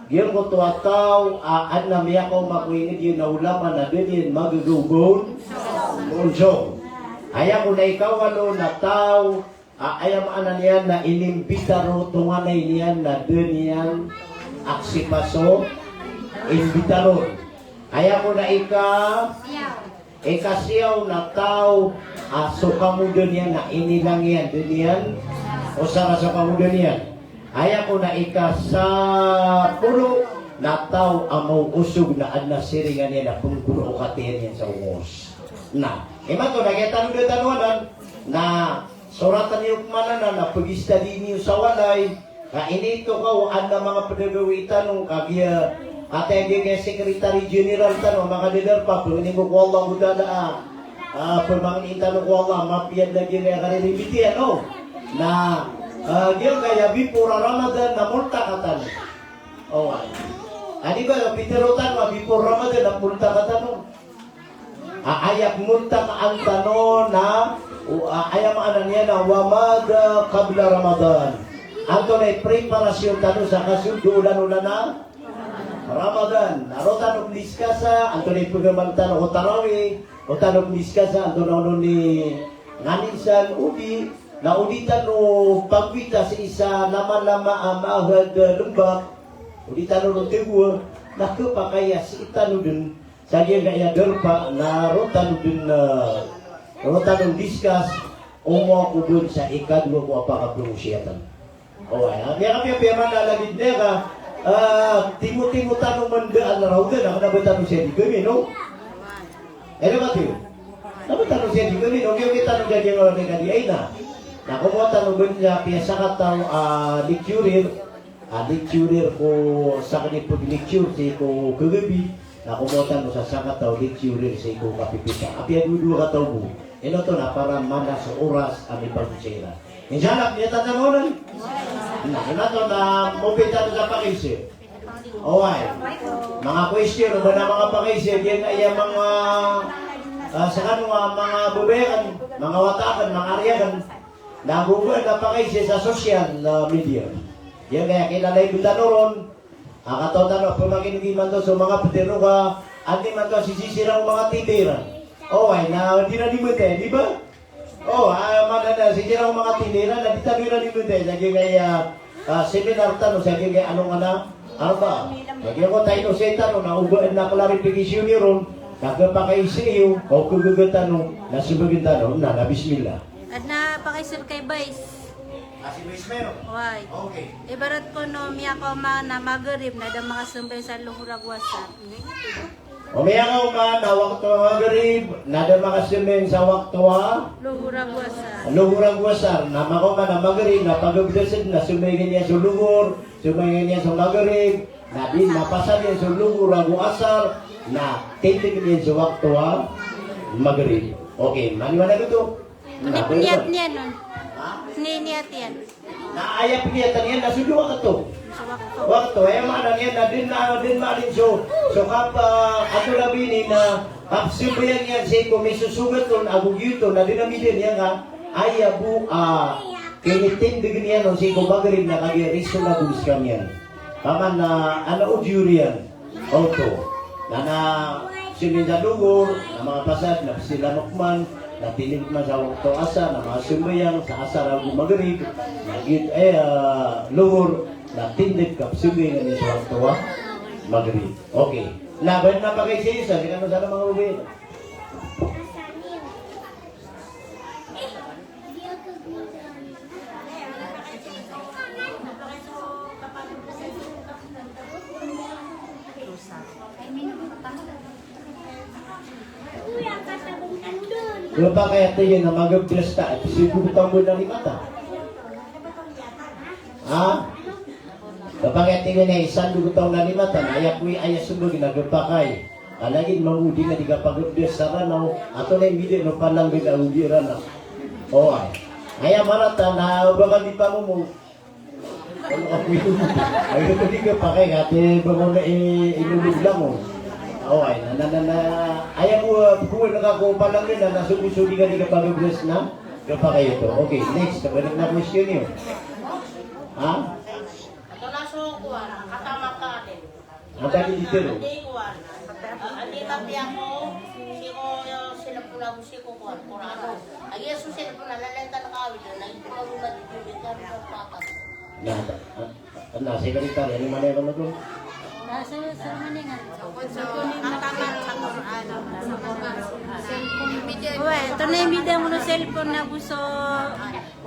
giyangkoto a taw a adn a miyakaoma ko ingd iyan a ulama na da niyan magagaw ba on so. Aya ko na ikawalo na taw a aya maana niyan na inimbitar o tonganay niyan na da niyan aksipa so imbitar on. Aya ko na ika Ikasiyaw na taw a so kamodan iyan na inilang iyan, da niyan osara so kamodan iyan. Aya ko na ikasapolo na taw a maoosog na adn a siringan iyan na pnggoraokati iyan sa ongos. Na imanto na giya tano da tano anan na soratn iyo pman anan na pagistadi niyo sa walay. Ka initokaw a adn a manga pd a gawii tano ka giya, kataya giya giya Secretary General tano a makadadarpa, pangnin ko Allahu Ta'ala a, a, pamangnin tano ko Allah a mapiya dn a giya giya kariribiti, ano? Na, a, giya giya before Ramadan na multaka tano. Oway. Adi ba pitharo tano a before Ramadan na multaka tano? A, aya pmultakaan tano na, o, a, aya maana niyan na wa madha qabla Ramadan. Antonaa i preparasyon tano sa kasold o olan-olan a Ramadan. Na roo tano pdiskasa antonaa i pgamal tano o tarawih, roo tano pdiskasa antonaa onon i nganin san, odi na odi tano pagwita sii sa lamalama a mahad a lmbak, odi tano ron tgowa, na khapakay a sii tano dn sa giyangkaya darpa na roo tano dn, a, roo tano discuss, omo ako dn sa ikadowa ko a pakapngosiyatan. Oway, a, miyakapiyapiya man a lagid niyan ka, a, timotimo tano man dn a raw dn, a, na ba tano siya di kami, no? Aya ba tiyo? Na ba tano siya di kami, no? Giya tano gagawii a kadi ay na. Na komowa tano bn sa piyasakataw a lecturer, a lecturer ko sakn i pag-lecture sii ko kagabi, na komowa tano sa sakataw a lecturer sii ko kapipita. Apiya dowa-dowa kataw bo. Ino oto na para mana so oras a mipagosay iran. Insha Allah, niyatan tano onon. Na, ino oto na mobay tano sa pakaiza. Oway. Manga question, o ba na manga pakaiza, giyangkaya manga, a, skano a manga babay akn, manga wata akn, manga ari akn. Na go ba na pakaiza sa social, a, media. Giyangkaya kinalay bo tano ron. A, kataw tano a pamakin'g imanto so manga pd iran ka, anda imanto a sisisira o manga tindera. Oway, na di iran di matay, di ba? O, a, maana na sisira o manga tindera na di tano iran di matay sa giyangkaya, a, seminar tano sa giyangkaya alongan a Arbaa. Sa giyangkoto a inosay tano na o ba adn a clarification iyo ron, na khapakay sii iyo, o khagaga tano, na smbagn tano, na, na bismillah. Adn a pakaiza rkay, Vice. A, si Vice Mayor? Oway. Okay. Ibarat ko o miyakaoma na Magrib na da makasambayang sa Lohor ago Asar. O miyakaoma na wakto a Magrib na da makasambayang sa wakto a Lohor ago Asar. Lohor ago Asar. Na makaoma na Magrib na pagabdas dn na sambayangan iyan so Lohor, sambayangan iyan so Magrib, na di mapasad iyan so Lohor ago Asar, na tindgn iyan so wakto a Magrib. Okay, maniwanag oto? Tonaa i pniyat niyan on? Ha? Tonaa i niyat iyan? Na aya pniyatan iyan na so dowa wakto. Wakto. Wakto, aya maana niyan na dn, na dn maana so, so kap-, a, ato labi ini na kapsambayang iyan sii ko misosogat on ago giyoto na dn a mida niyan ka aya bo a kinitindg niyan on sii ko Magrib na kagiya reasonable skaniyan. Paman na, a, na audio riyan. Oto. Na, na sambayang sa Lohor, na makapasad, na psilamok man, na tindg man sa wakto Asar, na makasambayang sa Asar ago Magrib, na git, eh, ah, Lohor, na tindg ka psambayangan iyan sa wakto a Magrib. Okay. Na ba na pakaiza-iza, di kano sana manga ubi. Khapakay a tig iyan a magabdas ta, sii ko btang bo na lima ta. Ha? Khapakay a tig iyan a isa ko btang na lima ta, na aya ko i, aya smbag na khapakay. Ka lagid mambo di nga di kapagabdas sa Ranaw, antonaa i mbida o palanggan a odi Ranaw. Oway. Aya marata na ba ka di pamomog. Ano ka po yun? Ay, ito di khapakay, ati ba mo na i-, inulog lang, o. Oway, na, na, na, na, aya ko, ah, buwan na ka ko palanggan na, na sugi-sugi ka di kapagabdas na khapakay ito. Okay, next. Balik na question iyo. Ha? Ito na so kuwan, katamak ka atin. Antaa i detail? Andi ko, ah, andi mapiya ko, sii ko, yo, cellphone ago sii ko, kuwan, Quran. Agi so cellphone na, lalentan ka awid, na ito ka luma di ko, di ka luma patas. Na, ah, na, secretary, ano man yan, ano to? Ah, so, so, ano nga? Cellphone, mataman sa Quran. Cellphone, media. Uwe, ito na i mbida o cellphone ago so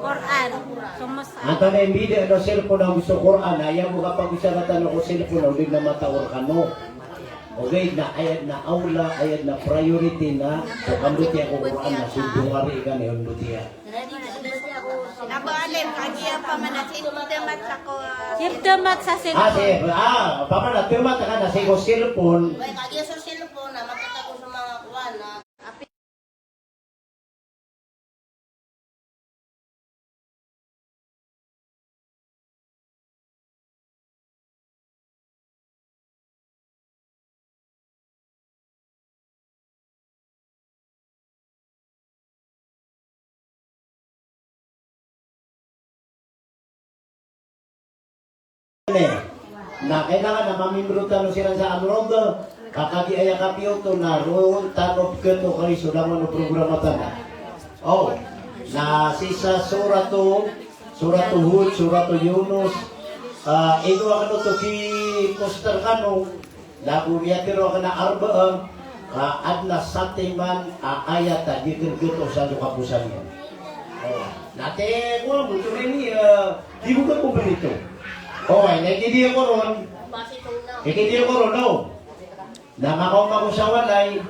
Quran. So, mas- Antonaa i mbida o cellphone ago so Quran, aya bo kapagosara tano ko cellphone, odi na mataor kano. Ogaid na aya dn a awla, aya dn a priority na so kambatiya ko Qur'an na so dongari ka na iyan batiya. Na ba alim, kagiya pamana sa temat sa ko, ah, temat sa cellphone. Ah, si, ah, pamana temat ka na sii ko cellphone. Way, kagiya so cellphone na matatago so manga kuwan na. Na kailangan na mamimro tano siran sa Al-Rawdah, ka kagiya aya kapiya oto na roo tano pkhato kari so langon o programa tano. O, na sii sa Suratu, Suratu Hud, Suratu Yunus, ah, ino akn oto ki-poster kano, lago miyatharo akn a arbaa, ka adn a satiman a ayat a di kn khatoon sa so kaposan iyan. O, na tig o Abu Turini, eh, di bo ka kompleto. O, ay, na ikidiya ko ron. Ikidiya ko ron, o. Na makaoma ko sa walay,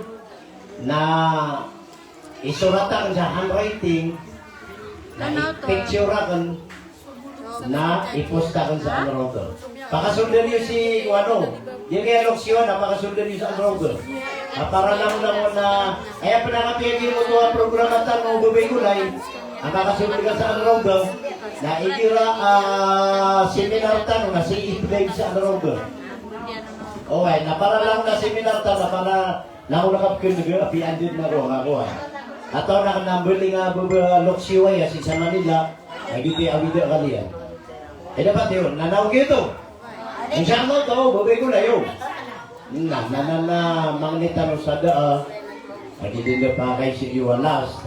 na isorat akn sa handwriting, na i-picture akn, na i-post akn sa Al-Rawdah. Pakasoldan iyo si, ano, di kaya loksiyo na pakasoldan iyo sa Al-Rawdah. Na para langon-langon na, aya pn a kapiya giyangkoto a programa tano o Babay Golay, a pakasoldan ka sa Al-Rawdah, na igira, ah, seminar tano na sii i-play sa Al-Rawdah. Oway, na para langon a seminar tano, na para langon a kapkhanegan, apiya anda dn a roo, a roo. Atawa na kna mbaling a baba loksiyo aya sii sa Manila, a giyoto i awida akal iyan. Aya dapat iyan, na na ogaid oto. Insha Allah, oto, Babay Golay, o. Na, na, na, na, mangni tano sa da, ah. Agi di da pakay si Iwalas.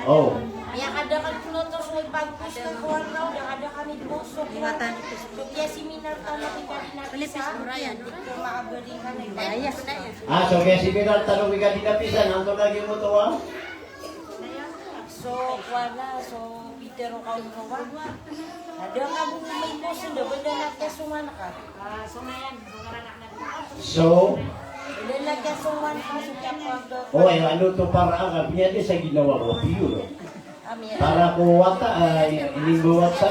O. Miyakadakl pn oto so ipag-post ko kowan raw, da kada kami post so kowan. So kiyaseminar tano ko Kadinapisan. Ah, so kiyaseminar tano ko Kadinapisan, antonaa giyangkoto a? So, kowan na, so, Peter o kaon ko wa. Ada ka bo may post, da ba da na kasongan ka? So, da na kasongan ka, so, kiyapag- O, ay, ano to para ka? Miyada sa ginawa ko, piyo, no? Para ko wata, ah, inimbawata.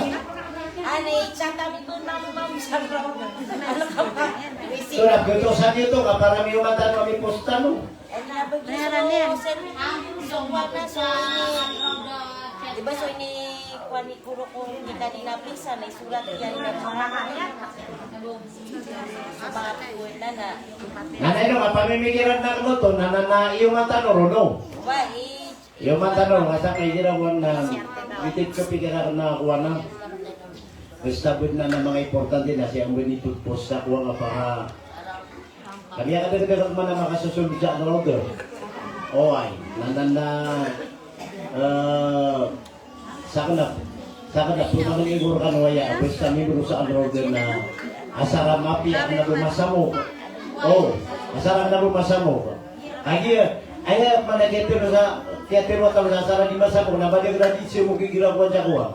Ano, i-chat kami ko, ma'am, ma'am, sa ground. Ano ka ba? So, nagtutusan niyo to, ka para miyomat tano, mipost tano. Di ba, so ini, kuwan ni Guro ko, di ka di napisa, may surat iyan, may mga hayat. Sa mga kuwan na na. Nanay, no, kapamimikiran na ko to, na, na, na, iyo matano, Rono. Wa, i- Iyo matano, nga sa kay gira kuwan na, itit ko pikira na kuwan na. Basta bud na, na mga importante na siya ang binitut post sa kuwan nga para Kami a kadagdag man a makasosold sa Al-Rawdah. Oway, na, na, na, eh, sakn a, sakn a, pman igor kano aya, basta miyembro sa Al-Rawdah na asar a mapiya akn a bo masamok. O, asar akn a bo masamok. Kagiya, aya pman a kiyatharo sa, kiyatharo akn sa asar a di masamok, na madakl a di samok igira kowan sa kowan.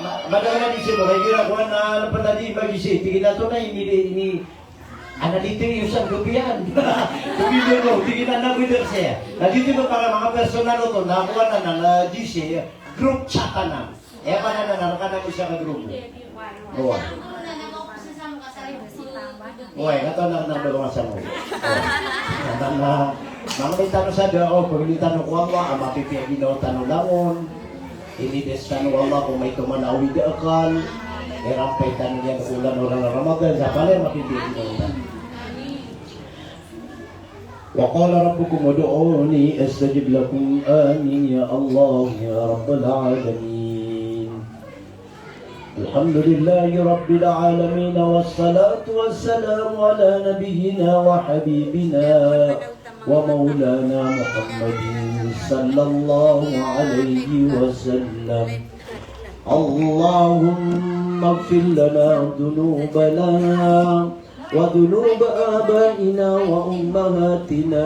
Ma-, madakl a di samok, igira kowan na, ano pn a di magisi, tig iyan a tonaa ini, ini, ana di tig iyan san kopiyan. Kopiyan ko, tig iyan a na kopiyan saya. Na di tig iyan para manga personal oto, na kowan anan, na di si, group chat anan. Aya pn anan, na rk anan isa ka group. Oway. Oway, katawan anan a dowa sa mo. Katawan anan, mangni tano sa da, o, pangni tano ko Allah, a mapipiya ginawa tano langon. Inides tano o Allah ko maito man a awida akal, irampay tano niyan ko olan-olan a Ramadan, sa palaya mapipiya ginawa tano. Wa qala rabbukum ud'uni astajib lakum. Amin ya Allah ya Rabbal alamin. Alhamdulillahi Rabbil Alamin, wassalatu wassalamu ala nabiyyina wa habibina wa maulana Muhammadin sallallahu alaihi wasallam. Allahumma ighfir lana dhunubana wa dhunuba abaina wa ummahatina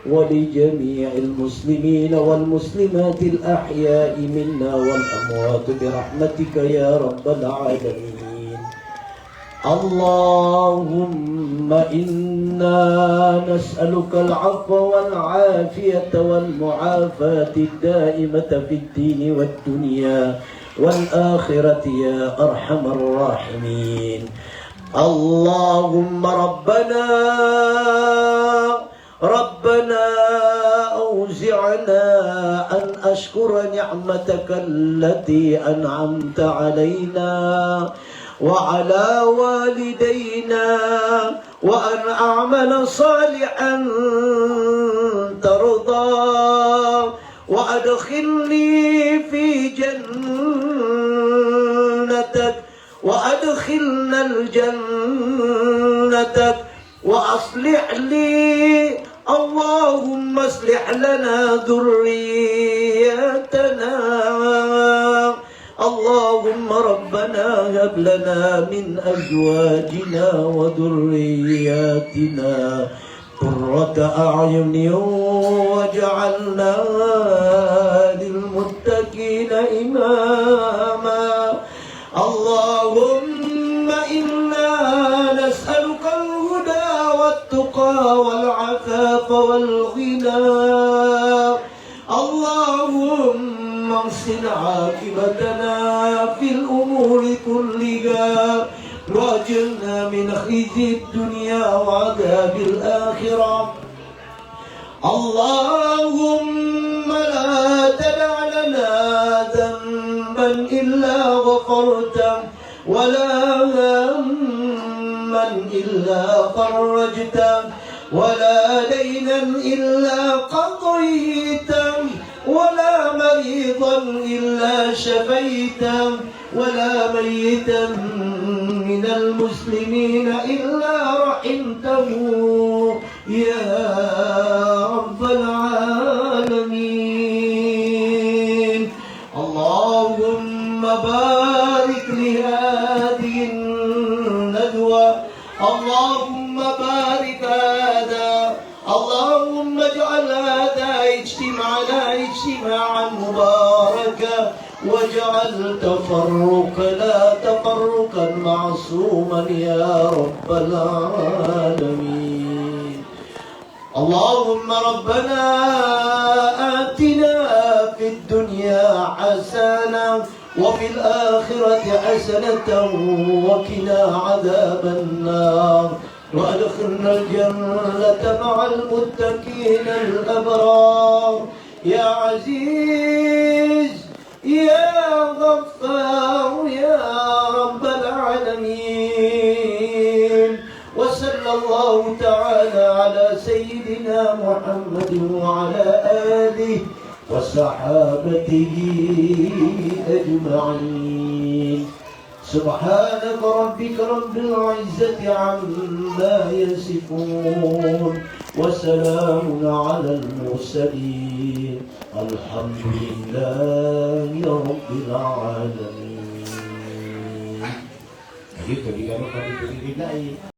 ولجميع المسلمين والمسلمات الأحياء منا والأموات برحمتك يا رب العالمين. اللهم إنا نسألك العفو والعافية والمعافاة الدائمة في الدين والدنيا والآخرة يا أرحم الراحمين. اللهم ربنا ربنا أوزعنا أن أشكر نعمتك التي أنعمت علينا وعلى والدينا وأن أعمل صالحا ترضاه وأدخلني في جنتك وأدخلنا الجنة وأصلح لي، اللهم أصلح لنا ذريتنا. اللهم ربنا هب لنا من أزواجنا وذرياتنا قرة أعين واجعلنا للمتقين إماما. اللهم إنا نسألك الهدى والتقى والعفاف والغنى. اللهم أحسن عاقبتنا في الأمور كلها وأجرنا من خزي الدنيا وعذاب الآخرة. اللهم لا تدع لنا ذنبا إلا غفرته، ولا هما إلا فرجته، ولا دينا إلا قضيته، ولا مريضا إلا شفيته، ولا ميتا من المسلمين إلا رحمته يا رب العالمين. اللهم بارك لهذه الندوة. اللهم بارك هذا اللهم اجعل هذا اجتماعنا اجتماعا مباركا، واجعل تفرقنا تفرقا معصوما يا رب العالمين. اللهم ربنا آتنا في الدنيا حسنة وفي الآخرة حسنة وقنا عذاب النار. وأدخلنا الجنة مع المتقين الأبرار. يا عزيز، يا غفار، يا رب العالمين. وصلى الله تعالى على سيدنا محمد وعلى آله وصحابته أجمعين. سبحان ربك رب العزة عما يصفون، وسلام على المرسلين، والحمد لله رب العالمين. Ayun, kagiya kano kami pwede rin na eh.